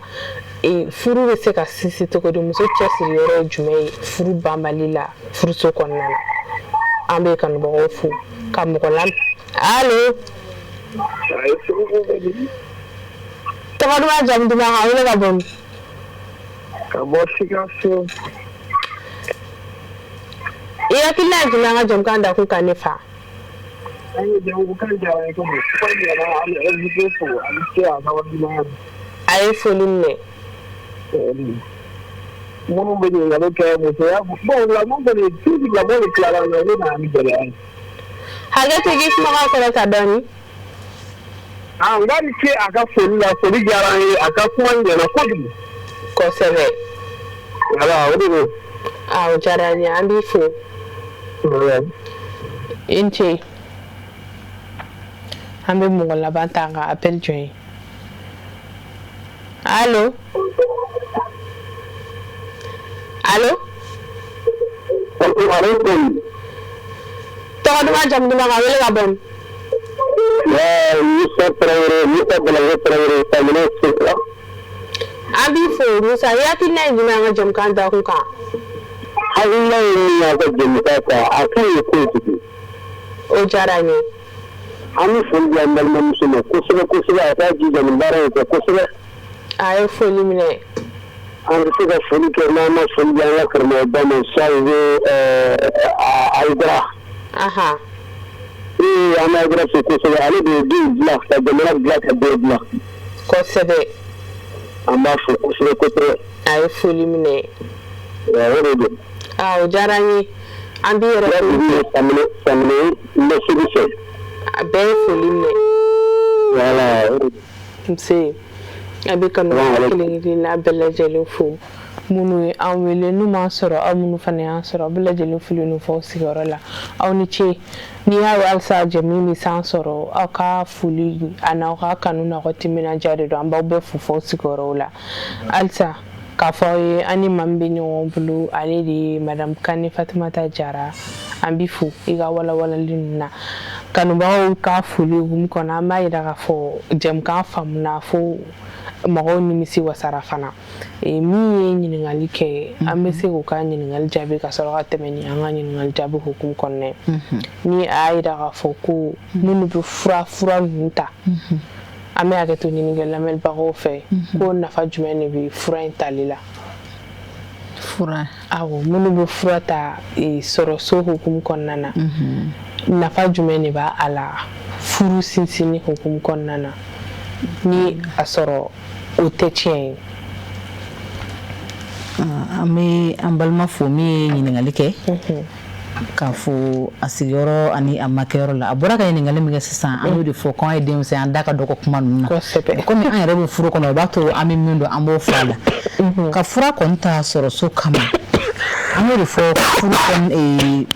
furu bɛ se ka sinsin cogo di, muso cɛsiri yɔrɔ ye jumɛn ye furu banbali la furuso kɔnɔna na. An bɛ kanubagaw fo ka mɔgɔ lam. Allo. Tɔgɔ duman jamu duman k'an wele ka bɔ min? Ka bɔ Sikaso. I hakilina ye jumɛn an ka jɛmukan dakun kan, ne fa? An ye jɛmukan diyara n ye kojugu. Kuma ɲɛna, an bɛ invité fo, a ni ce a ka waleɲuman. A ye foli minɛ. Minnu bɛ ɲininkali kɛ musoya, bon, lamɔ kɔni, toujours lamɔ de tilara an na, o de nana ni gɛlɛya ye. Hakɛ to, i k'i kumakan kɔrɔta dɔɔni. Ah, n k'a ni ce a ka foli la, foli diyara an ye, a ka kuma ɲɛna kojugu. Kosɛbɛ. Voilà, o de don. Ah, o diyara n ye, an b'i fo. I ni ce. An bɛ mɔgɔ laban ta ka appel jɔn ye. Allo, allo. Aleykum. Tɔgɔ duman, jamu duman, ka wele ka bɔ min? Musa Tarawele, Musa Balawo Tarawele, Samina Sira. An b'i fo, Musa. I hakilina ye jumɛn an ka jɛmukan dakun kan? Hakilina ye min ye a ka jɛmukan kan, a ka ɲi kojugu. O diyara n ye. An bɛ foli di an balimamuso ma kosɛbɛ kosɛbɛ, a k'a jija nin baara in kɛ kosɛbɛ. A ye foli minɛ. An bɛ se ka foli kɛ n'an ma foli di an ka karamɔgɔba ma, Sadio Ayidara. Ee, an bɛ Ayidara fo kosɛbɛ, ale de ye denw dilan ka jamana dilan ka bɛɛ dilan. Kosɛbɛ. An b'a fo kosɛbɛ kosɛbɛ. A ye foli minɛ. O de don. Ah, o diyara n ye, an b'i yɛrɛ fo. Samina Samina n bɛ segu fɛ. A bɛɛ ye foli minɛ. Voilà, o de don. Nse. A bɛ kanubaga kelen kelenna bɛɛ lajɛlen fo, minnu ye an wele, n'u m'an sɔrɔ, aw minnu fana y'an sɔrɔ, bɛɛ lajɛlen foli n'u fɔ sigiyɔrɔ la, aw ni ce. N'i y'a ye halisa jɛmu bɛ san sɔrɔ, aw ka foli a n'aw ka kanu n'aw ka timinandiya de don. An b'aw bɛɛ fo fɔ sigiyɔrɔw la. Halisa k'a fɔ aw ye, an ni maa min bɛ ɲɔgɔn bolo, ale de ye Madame Kane Fatumata Jara. An b'i fo i ka walawalali ninnu na. Kanubagaw ka foli hukumu kɔnɔ, an b'a yira k'a fɔ jɛmukan faamuna fo mɔgɔw nimisi wasara fana. Min ye ɲininkali kɛ, an bɛ se k'u ka ɲininkali jaabi ka sɔrɔ ka tɛmɛ ni an ka ɲininkali jaabi hukumu kɔnɔna ye. Ni a y'a yira k'a fɔ ko minnu bɛ fura ninnu ta, an bɛ hakɛ to ɲini kɛ lamɛnbagaw fɛ, ko nafa jumɛn de bɛ fura in tali la? Fura? Awɔ, minnu bɛ fura ta sɔrɔso hukumu kɔnɔna na, nafa jumɛn de b'a a la furu sinsinni hukumu kɔnɔna na, ni a sɔrɔ o tɛ tiɲɛ ye? An bɛ an balima fo min ye ɲininkali kɛ, k'a fɔ a sigiyɔrɔ ani a makɛyɔrɔ la. A bɔra ka ɲininkali min kɛ sisan, an y'o de fɔ k'an ye denmisɛn, an da ka dɔgɔ kuma ninnu na. Komi an yɛrɛ bɛ furu kɔnɔ, o b'a to an bɛ min dɔn, an b'o fɔ a la. Ka fura kɔni ta sɔrɔ so kama, an y'o de fɔ, furu kɔni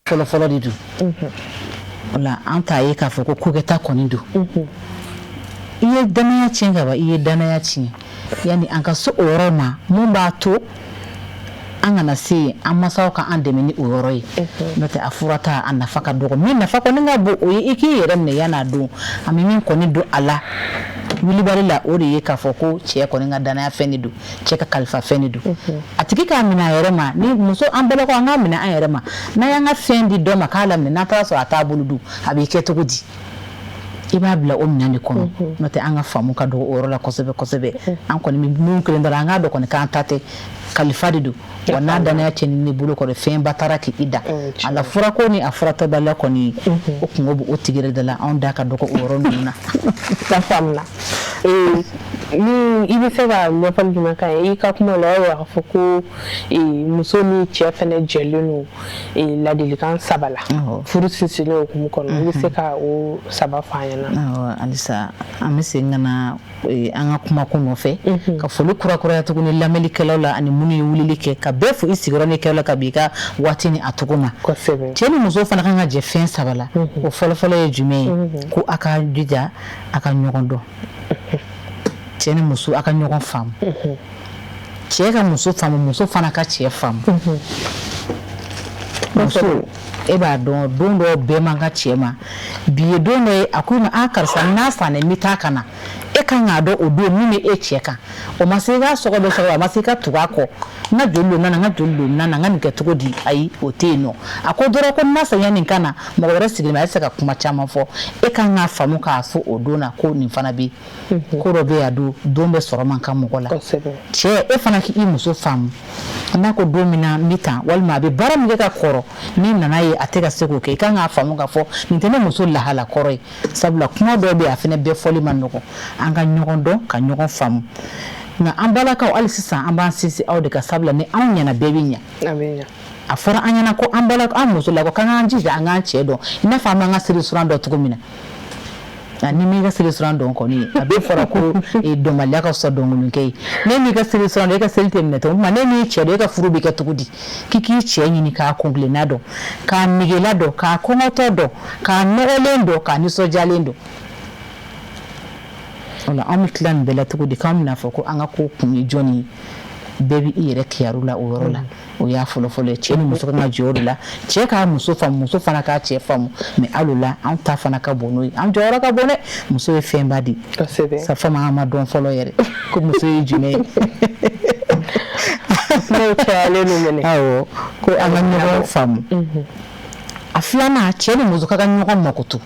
fɔlɔfɔlɔ de don. O la, an t'a ye k'a fɔ ko kokɛta kɔni don. I ye danaya tiɲɛ ka ban, i ye danaya tiɲɛ. Yanni an ka se o yɔrɔ ma, mun b'a to an kana se yen, an masaw ka an dɛmɛ ni o yɔrɔ ye. N'o tɛ, a fura ta, a nafa ka dɔgɔ. Min nafa kɔni ka bon, o ye i k'i yɛrɛ minɛ yan'a don. An bɛ min kɔni don a la wulibali la, o de ye k'a fɔ ko cɛ kɔni ka danaya fɛn de don, cɛ ka kalifa fɛn de don. A tigi k'a minɛ a yɛrɛ ma. Ni muso, an balakaw, an k'a minɛ an yɛrɛ ma. N'an y'an ka fɛn di dɔ ma k'a laminɛ, n'an taara sɔrɔ a t'a bolo dun, a b'i kɛ cogo di? I b'a bila o minɛn de kɔnɔ. N'o tɛ, an ka faamu ka dɔgɔ o yɔrɔ la kosɛbɛ kosɛbɛ. An kɔni bɛ mun kelen dɔrɔn, an k'a dɔn kɔni k'an ta tɛ, kalifa de don. Wa n'a danaya tiɲɛni ni bolo kɔrɔ, fɛnba taara k'i da a la, furako ni a furatɔbaliya kɔni, o kungo bɛ o tigi yɛrɛ de la. Anw da ka dɔgɔ o yɔrɔ ninnu na. A faamuna. Ni i bɛ se ka ɲɛfɔli jumɛn k'an ye i ka kuma la, o y'a yira k'a fɔ ko muso ni cɛ fɛnɛ jɛlen don ladilikan saba la furu sinsinni hukumu kɔnɔ, i bɛ se ka o saba fɔ an ɲɛna? Awɔ, halisa an bɛ segin ka na an ka kumakun nɔfɛ, ka foli kurakuraya tuguni lamɛnnikɛlaw la ani minnu ye wulili kɛ, ka bɛɛ fo i sigiyɔrɔ ni kɛyɔrɔ la, ka b'i ka waati ni a cogo ma. Cɛ ni muso fana kan ka jɛ fɛn saba la. O fɔlɔfɔlɔ ye jumɛn ye? Ko a ka jija a ka ɲɔgɔn dɔn. Cɛ ni muso, a ka ɲɔgɔn faamu. Cɛ ka muso faamu, muso fana ka cɛ faamu. Muso, e b'a dɔn, don dɔ bɛɛ man ka cɛ ma. Bi ye don dɔ ye, a ko i ma: "A karisa, n'a sanna, n bɛ taa ka na." E kan k'a dɔn o don min bɛ e cɛ kan, o ma se i ka sɔgɔbɛ sɔgɔbɛ, a ma se i ka tugu a kɔ. N ka joli don na, n ka joli don na, n ka nin kɛ cogo di? Ayi, o tɛ yen nɔ. A ko dɔrɔn ko n'a sanya nin ka na mɔgɔ wɛrɛ sigilen bɛ, a tɛ se ka kuma caman fɔ. E kan k'a faamu k'a fɔ o don na ko nin fana bɛ ko dɔ bɛ yan, don bɛ sɔrɔ man kan mɔgɔ la. Cɛ, e fana k'i muso faamu. N'a ko don min na n bɛ tan, walima a bɛ baara min kɛ ka kɔrɔ, n'i nana ye a tɛ ka se k'o kɛ, i kan k'a faamu k'a fɔ nin tɛ ne muso lahala kɔrɔ ye. Sabula kuma dɔw bɛ yen, a fana bɛɛ fɔli man nɔgɔn. An ka ɲɔgɔn dɔn, ka ɲɔgɔn faamu. Nka an balakaw, hali sisan an b'an sinsin aw de ka, sabula ni anw ɲɛna, bɛɛ bɛ ɲɛ. A fɔra an ɲɛna ko an balakaw, an musolakaw, k'an k'an jija an k'an cɛ dɔn i n'a fɔ an b'an ka seli suran dɔn cogo min na. Ni m'i ka seli suran dɔn kɔni, a bɛ fɔra ko dɔnbaliya ka fisa dɔnkolonkɛ ye. Ne m'i ka seli suran dɔn, e ka seli tɛ minɛ tuguni. Ne m'i cɛ dɔn, e ka furu bɛ kɛ cogo di? K'i k'i cɛ ɲini k'a kuntilenna dɔn, k'a negela dɔn, k'a kɔngɔtɔ dɔn, k'a nɔgɔlen dɔn, k'a nisɔndiyalen dɔn. O la, an bɛ tila nin bɛɛ la cogo di k'an bɛna fɔ ko an ka ko kun ye jɔnni ye? Bɛɛ bɛ i yɛrɛ kiyaru la o yɔrɔ la. O y'a fɔlɔfɔlɔ ye. Cɛ ni muso kan ka jɔ o de la. Cɛ k'a muso faamu, muso fana k'a cɛ faamu. Mais hali o la, anw ta fana ka bon n'o ye, an jɔyɔrɔ ka bon dɛ. Muso ye fɛnba de ye. Sa fama an ma dɔn fɔlɔ yɛrɛ ko muso ye jumɛn ye. N'o cayalen don mɛnɛ. Awɔ, ko an ka ɲɔgɔn faamu. A filanan, cɛ ni muso ka ka ɲɔgɔn makoto,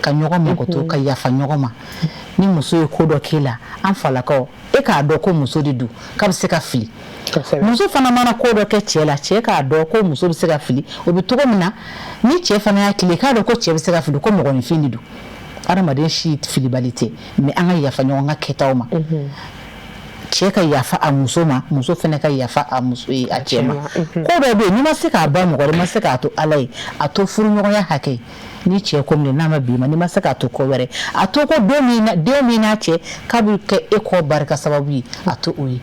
ka ɲɔgɔn makoto, ka yafa ɲɔgɔn ma. Ni muso ye ko dɔ k'e la, an falakaw, e k'a dɔn ko muso de don, k'a bɛ se ka fili. Muso fana mana ko dɔ kɛ cɛ la, cɛ k'a dɔn ko muso bɛ se ka fili. O bɛ cogo min na, ni cɛ fana y'a tile, k'a dɔn ko cɛ bɛ se ka fili, ko mɔgɔninfin de don, adamaden si filibali tɛ. Mais an ka yafa ɲɔgɔn ka kɛtaw ma. Cɛ ka yafa a muso ma, muso fana ka yafa a muso a cɛ ma. Ko dɔ bɛ yen, n'i ma se k'a ban mɔgɔ, i ma se k'a to Ala ye, a to furuɲɔgɔnya hakɛ. Ni cɛ ko min n'a ma bi ma, n'i ma se k'a to ko wɛrɛ, a to ko don min na, den min n'a cɛ k'a bɛ kɛ e kɔ barika sababu ye, a to o ye.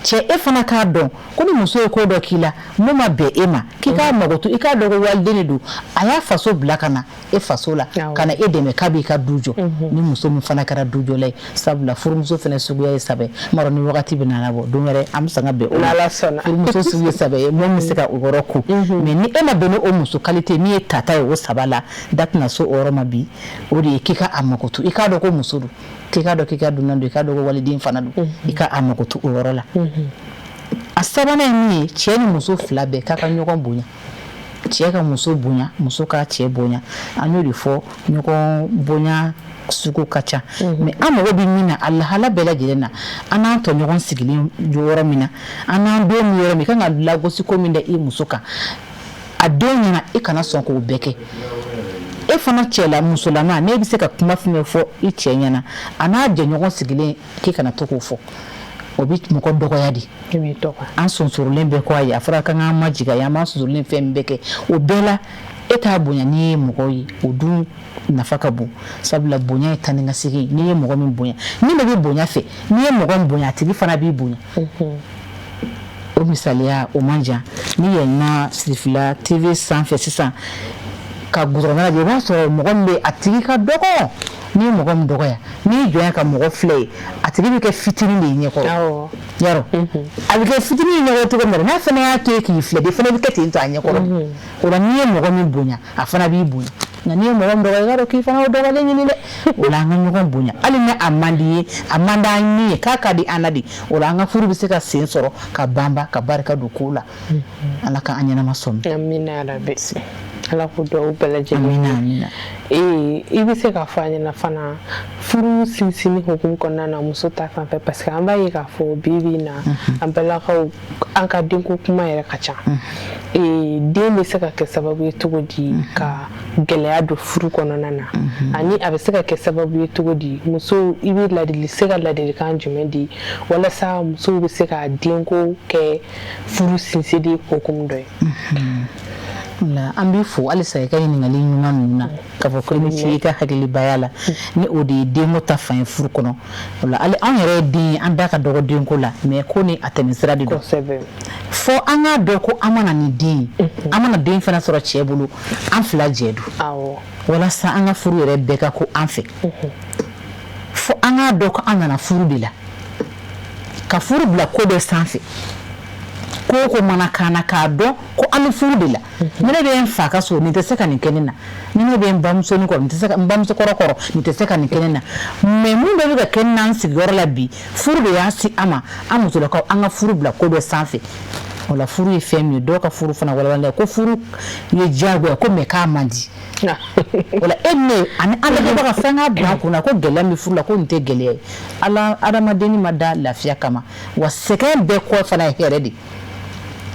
Cɛ, e fana k'a dɔn ko ni muso ye ko dɔ k'i la mun ma bɛn e ma, k'i k'a magoto, i k'a dɔn ko waliden de don, a y'a faso bila ka na e faso la, ka na e dɛmɛ k'a b'i ka du jɔ. Ni muso min fana kɛra dujɔla ye, sabula furumuso fana suguya ye saba ye, n b'a dɔn ni wagati bɛ na bɔ don wɛrɛ, an bɛ sɔn ka bɛn o ma. Furumuso sugu ye saba ye, mun bɛ se ka o yɔrɔ ko. Mais ni e ma bɛn ni o muso qualité min ye tata ye o saba la, da tɛna so o yɔrɔ ma bi. O de ye k'i ka a makoto, i k'a dɔn ko muso don, k'i k'a dɔn k'i ka dunan don, i k'a dɔn ko waliden fana don, i ka a makoto o yɔrɔ la. A sabanan ye min ye, cɛ ni muso fila bɛɛ k'a ka ɲɔgɔn bonya. Cɛ ka muso bonya, muso ka cɛ bonya. An y'o de fɔ, ɲɔgɔn bonya sugu ka ca. Mais an mago bɛ min na a lahala bɛɛ lajɛlen na, an n'an tɔɲɔgɔn sigilen yɔrɔ min na, an n'an denw bɛ yɔrɔ min, i kan ka lagosi ko min da i muso kan a denw ɲɛna, i kana sɔn k'o bɛɛ kɛ. E fana cɛla musolama, n'e bɛ se ka kuma fɛn fɛn fɔ i cɛ ɲɛna a n'a jɛɲɔgɔn sigilen, k'i kana to k'o fɔ, o bɛ mɔgɔ dɔgɔya de. An sonsorolen bɛɛ ko ayi, a fɔra k'an k'an majigin, an b'an sonsorolen fɛn bɛɛ kɛ, o bɛɛ la e t'a bonya. N'i ye mɔgɔ ye, o dun nafa ka bon, sabula bonya ye taa ni ka segin. N'i ye mɔgɔ min bonya, min bɛ bonya fɛ, n'i ye mɔgɔ min bonya, a tigi fana b'i bonya. O misaliya o man jan. N'i yɛlɛnna Sirifila TV sanfɛ sisan ka goudron lajɛ, i b'a sɔrɔ mɔgɔ min bɛ, a tigi ka dɔgɔ. N'i ye mɔgɔ min dɔgɔya, n'i jɔnya ka mɔgɔ filɛ ye, a tigi bɛ kɛ fitinin de ye ɲɛkɔrɔ. Yarɔ, a bɛ kɛ fitinin ye ɲɛkɔrɔ cogo min na, n'a fana y'a to yen k'i filɛ de, fana bɛ kɛ ten tɔ a ɲɛkɔrɔ. O la, n'i ye mɔgɔ min bonya, a fana b'i bonya. Nka n'i ye mɔgɔ min dɔgɔya, i b'a dɔn k'i fana y'o dɔgɔlen ɲini dɛ. O la, an ka ɲɔgɔn bonya, hali ni a man di ye, a man d'an ni ye, k'a ka di an na de. O la, an ka furu bɛ se ka sen sɔrɔ ka banba, ka barika don ko la. Ala ka an ɲɛnama sɔmi. Amina rabi, Ala k'o duwawu bɛɛ lajɛlen. Amina, amina. Ee, i bɛ se k'a fɔ an ɲɛna fana, furu sinsinni hukumu kɔnɔna na, muso ta fan fɛ, parce que an b'a ye k'a fɔ bi bi in na, an balakaw, an ka denko kuma yɛrɛ ka ca. Ee, den bɛ se ka kɛ sababu ye cogo di ka gɛlɛya don furu kɔnɔna na, ani a bɛ se ka kɛ sababu ye cogo di muso, i bɛ ladili se ka ladilikan jumɛn di walasa musow bɛ se ka denko kɛ furu sinsinni hukumu dɔ ye? An b'i fo halisa i ka ɲininkali ɲuman ninnu na, k'a fɔ ko i ni ce i ka hakilibaya la. Ni o de ye denko ta fan ye furu kɔnɔ, o la hali anw yɛrɛ ye den ye, an da ka dɔgɔ denko la, mais ko ni a tɛmɛsira de don. Fɔ an k'a dɔn ko an mana ni den ye, an mana den fana sɔrɔ cɛ bolo, an fila jɛ don walasa an ka furu yɛrɛ bɛɛ ka ko an fɛ. Fɔ an k'a dɔn ko an nana furu de la, ka furu bila ko dɔ sanfɛ. Ko o ko mana k'an na, k'a dɔn ko an bɛ furu de la. Ni ne bɛ n fa ka so, nin tɛ se ka nin kɛ ne na. Ni ne bɛ n bamusonin kɔrɔ, nin tɛ se ka n bamuso kɔrɔ kɔrɔ, nin tɛ se ka nin kɛ ne na. Mais mun bɛɛ bɛ ka kɛ ne na n sigiyɔrɔ la bi, furu de y'a se an ma. An musolakaw, an ka furu bila ko dɔ sanfɛ. O la, furu ye fɛn min ye, dɔw ka furu fana walawala ko furu ye diyagoya ko, mais k'a man di. O la, e ne ani an lajɛbaga, fɛn k'a bila an kunna ko gɛlɛya min furu la, ko nin tɛ gɛlɛya ye. Ala adamadenni ma da lafiya kama wa, sɛgɛn bɛɛ kɔ fana ye hɛrɛ de.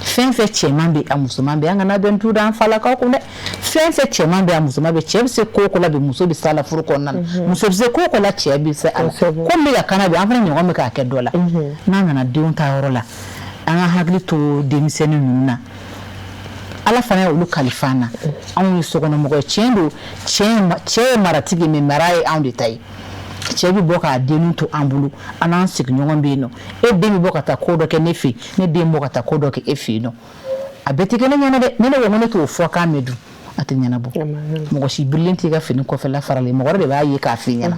Fɛn fɛn cɛman bɛ, a musoman bɛ, an kana bɛn tu da an falakaw kun dɛ. Fɛn fɛn cɛman bɛ, a musoman bɛ. Cɛ bɛ se ko o ko la bi, muso bɛ s'a la furu kɔnɔna na. Muso bɛ se ko o ko la, cɛ bɛ se a la. Ko min bɛ ka kana bi, an fana ɲɔgɔn bɛ k'a kɛ dɔ la. N'an nana denw ta yɔrɔ la, an ka hakili to denmisɛnnin ninnu na. Ala fana ye olu kalifa an na, anw ye sokɔnɔmɔgɔ ye. Tiɲɛ don, cɛ ye maratigi, mais mara ye anw de ta ye. Cɛ bɛ bɔ k'a dennin to an bolo, an n'an sigiɲɔgɔn bɛ yen nɔ. E den bɛ bɔ ka taa ko dɔ kɛ ne fɛ yen, ne den bɔ ka taa ko dɔ kɛ e fɛ yen nɔ. A bɛɛ tɛ kɛ ne ɲɛna dɛ. Ni ne ko ko ne t'o fɔ k'a mɛn dun, a tɛ ɲɛnabɔ. Mɔgɔ si birilen t'i ka fini kɔfɛla faralen, mɔgɔ wɛrɛ de b'a ye k'a f'i ɲɛna.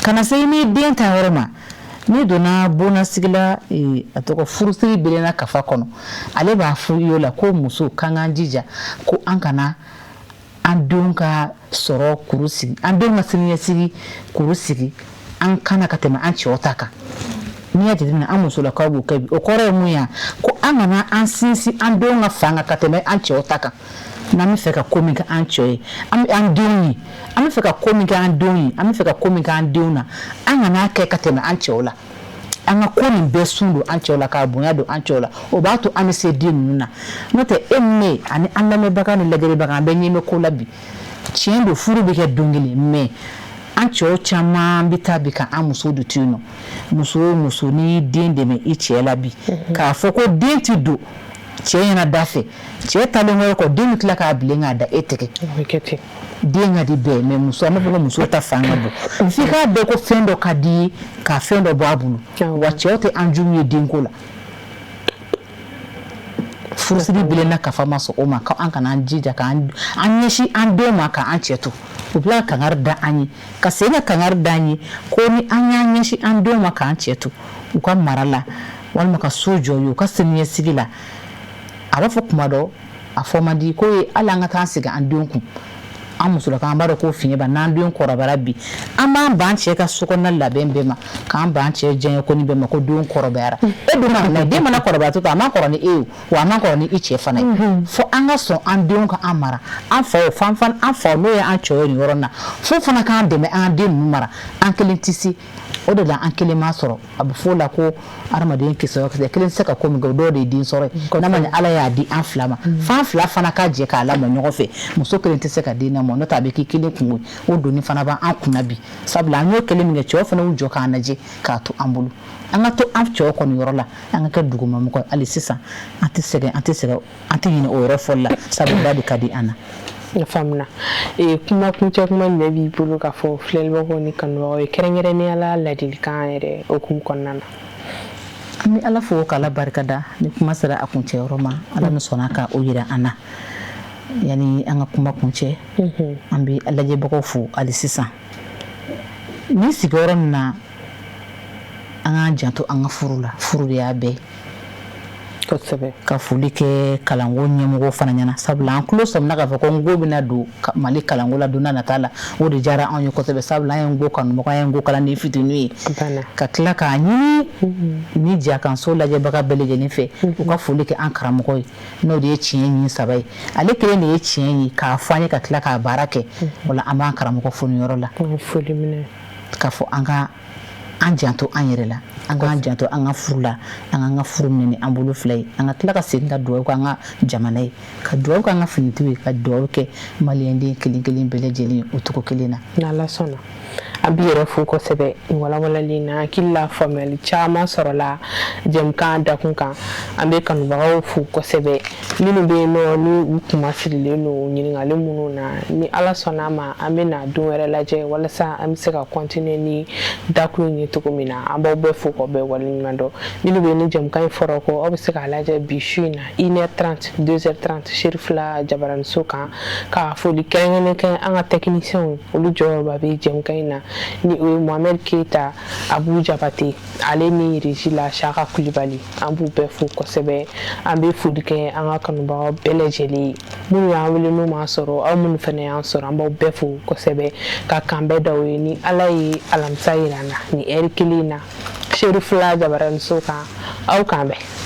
Ka na se i n'i den ta yɔrɔ ma, n'i donna bonnasigi la, a tɔgɔ furusiri bilenna kafa kɔnɔ, ale b'a fɔ i y'o la ko muso k'an k'an jija ko an kana an denw ka sɔrɔ kuru sigi, an denw ka siniɲɛsigi kuru sigi an kana ka tɛmɛ an cɛw ta kan. N'i y'a jateminɛ, an musolakaw b'o kɛ bi. O kɔrɔ ye mun ye? Ko an kana an sinsin an denw ka fan kan ka tɛmɛ an cɛw ta kan. N'an bɛ fɛ ka ko min kɛ an cɛ ye, an bɛ an denw ye, an bɛ fɛ ka ko min kɛ an denw ye, an bɛ fɛ ka ko min kɛ an denw na, an kana kɛ ka tɛmɛ an cɛw la. An ka ko nin bɛɛ sun don an cɛw la, k'a bonya don an cɛw la. O b'a to an bɛ se den ninnu na. N'o tɛ, e ni ne ani an lamɛnbaga ni lajɛlibaga, an bɛɛ ɲɛ bɛ ko la bi. Tiɲɛ don, furu bɛ kɛ don kelen, mais an cɛw caman bɛ taa bi ka an musow de to yen nɔ. Muso o muso, n'i y'i den dɛmɛ i cɛ la bi, k'a fɔ ko den tɛ don cɛ ɲɛna da fɛ, cɛ talen kɔ, den bɛ tila k'a bilen k'a da e tɛgɛ. Den ka di bɛɛ, mais muso, an b'a fɔ ko muso ta fan ka bon. F'i k'a dɔn ko fɛn dɔ ka di ye ka fɛn dɔ bɔ a bolo. Wa cɛw tɛ an jugu ye denko la. Furusiri bilenna kafa ma sɔn o ma k'an kana an jija k'an ɲɛsin an denw ma k'an cɛ to. U bila ka kangari da an ye, ka segin ka kangari da an ye ko ni an y'an ɲɛsin an denw ma k'an cɛ to u ka mara la, walima ka so jɔ ye u ka siniɲɛsigi la. A b'a fɔ kuma dɔ, a fɔ man di ko ye, hali an ka taa sigi an denw kun. An musolakaw, an b'a dɔn ko fiɲɛ ba n'an denw kɔrɔbayara bi, an b'an ban cɛ ka sokɔnɔna labɛn bɛɛ ma, k'an ban cɛ diyaɲɛ ko ni bɛɛ ma, ko denw kɔrɔbayara. E dun ma den mana kɔrɔbaya to, a man kɔrɔ ni e ye, wa a man kɔrɔ ni i cɛ fana ye. Fo an ka sɔn an denw ka an mara. An faw fan fan, an faw n'o ye an cɛw ye nin yɔrɔ in na, fo fana k'an dɛmɛ an den ninnu mara. An kelen tɛ se o de la, an kelen m'a sɔrɔ. A bɛ fɔ o la ko hadamaden kisɛ o kisɛ kelen tɛ se ka ko min kɛ, o dɔw de ye den sɔrɔ ye. N'a ma ɲɛ, Ala y'a di an fila ma, f'an fila fana ka jɛ k'a lamɔ ɲɔgɔn fɛ. Muso kelen tɛ se ka den lamɔ, n'o tɛ a bɛ k'i kelen kungo ye. O doni fana b'an kunna bi, sabula an y'o kelen min kɛ, cɛw fana y'u jɔ k'an lajɛ k'a to an bolo. An ka to an cɛw kɔni yɔrɔ la, an ka kɛ dugumamɔgɔ ye hali sisan. An tɛ sɛgɛn, an tɛ sɛgɛn, an tɛ ɲinɛ o yɔrɔ fɔli la, sabula de ka di an na. Faamuna. Kuma kuncɛ kuma jumɛn b'i bolo k'a fɔ filɛlibagaw ni kanubagaw ye, kɛrɛnkɛrɛnnenya la ladilikan yɛrɛ hukumu kɔnɔna na? An bɛ Ala fo k'Ala barikada. Ni kuma sera a kuncɛyɔrɔ ma, Ala min sɔnna ka o yira an na. Yanni an ka kuma kuncɛ, an bɛ lajɛbagaw fo hali sisan. Ni sigiyɔrɔ min na, an k'an janto an ka furu la. Furu de y'a bɛɛ. Ka foli kɛ kalanko ɲɛmɔgɔ fana ɲɛna, sabula an tulo sɔmina k'a fɔ ko nko bɛna don Mali kalanko la don n'a nata la. O de diyara anw ye kosɛbɛ, sabula an ye nko kanumɔgɔ, an ye nko kalanden fitinin ye. Ka tila k'a ɲini ni jakanso lajɛbaga bɛɛ lajɛlen fɛ, u ka foli kɛ an karamɔgɔ ye, n'o de ye tiɲɛ ɲin saba ye. Ale kelen de ye tiɲɛ ye k'a fɔ an ye, ka tila k'a baara kɛ. O la, an b'an karamɔgɔ fo nin yɔrɔ la, k'a fɔ an ka an janto an yɛrɛ la, an k'an janto an ka furu la, an k'an ka furu minɛ ni an bolo fila ye. An ka tila ka segin ka dugawu kɛ an ka jamana ye, ka dugawu kɛ an ka finitigiw ye, ka dugawu kɛ maliyɛnden kelen kelen bɛɛ lajɛlen ye o cogo kelen na. N'Ala sɔnna, an b'i yɛrɛ fo kosɛbɛ nin walawalali in na. Hakili la, faamuyali caman sɔrɔla jɛmukan dakun kan. An bɛ kanubagaw fo kosɛbɛ, minnu bɛ yen nɔ ni u kuma sirilen don ɲininkali minnu na. Ni Ala sɔnna a ma, an bɛ na don wɛrɛ lajɛ walasa an bɛ se ka continuer ni dakun in ye cogo min na. An b'aw bɛɛ fo k'aw bɛɛ waleɲuman dɔn. Minnu bɛ ni jɛmukan in fɔra kɔ, aw bɛ se k'a lajɛ bi su in na, 1h30, 2h30, Serifila jabaraniso kan. Ka foli kɛrɛnkɛrɛnnen kɛ an ka techniciens, olu jɔyɔrɔba bɛ jɛmukan in na. Ni o ye Mohamed Keita, Abu Jabate, ale ni régie la Saka Kulibali, an b'u bɛɛ fo kosɛbɛ. An bɛ foli kɛ an ka kanubagaw bɛɛ lajɛlen ye, minnu y'an wele n'u m'an sɔrɔ, aw minnu fana y'an sɔrɔ, an b'aw bɛɛ fo kosɛbɛ ka kan bɛɛ d'aw ye. Ni Ala ye alamisa yira an na ni ɛri kelen in na, Seru fila jabaraniso kan, aw kan bɛn.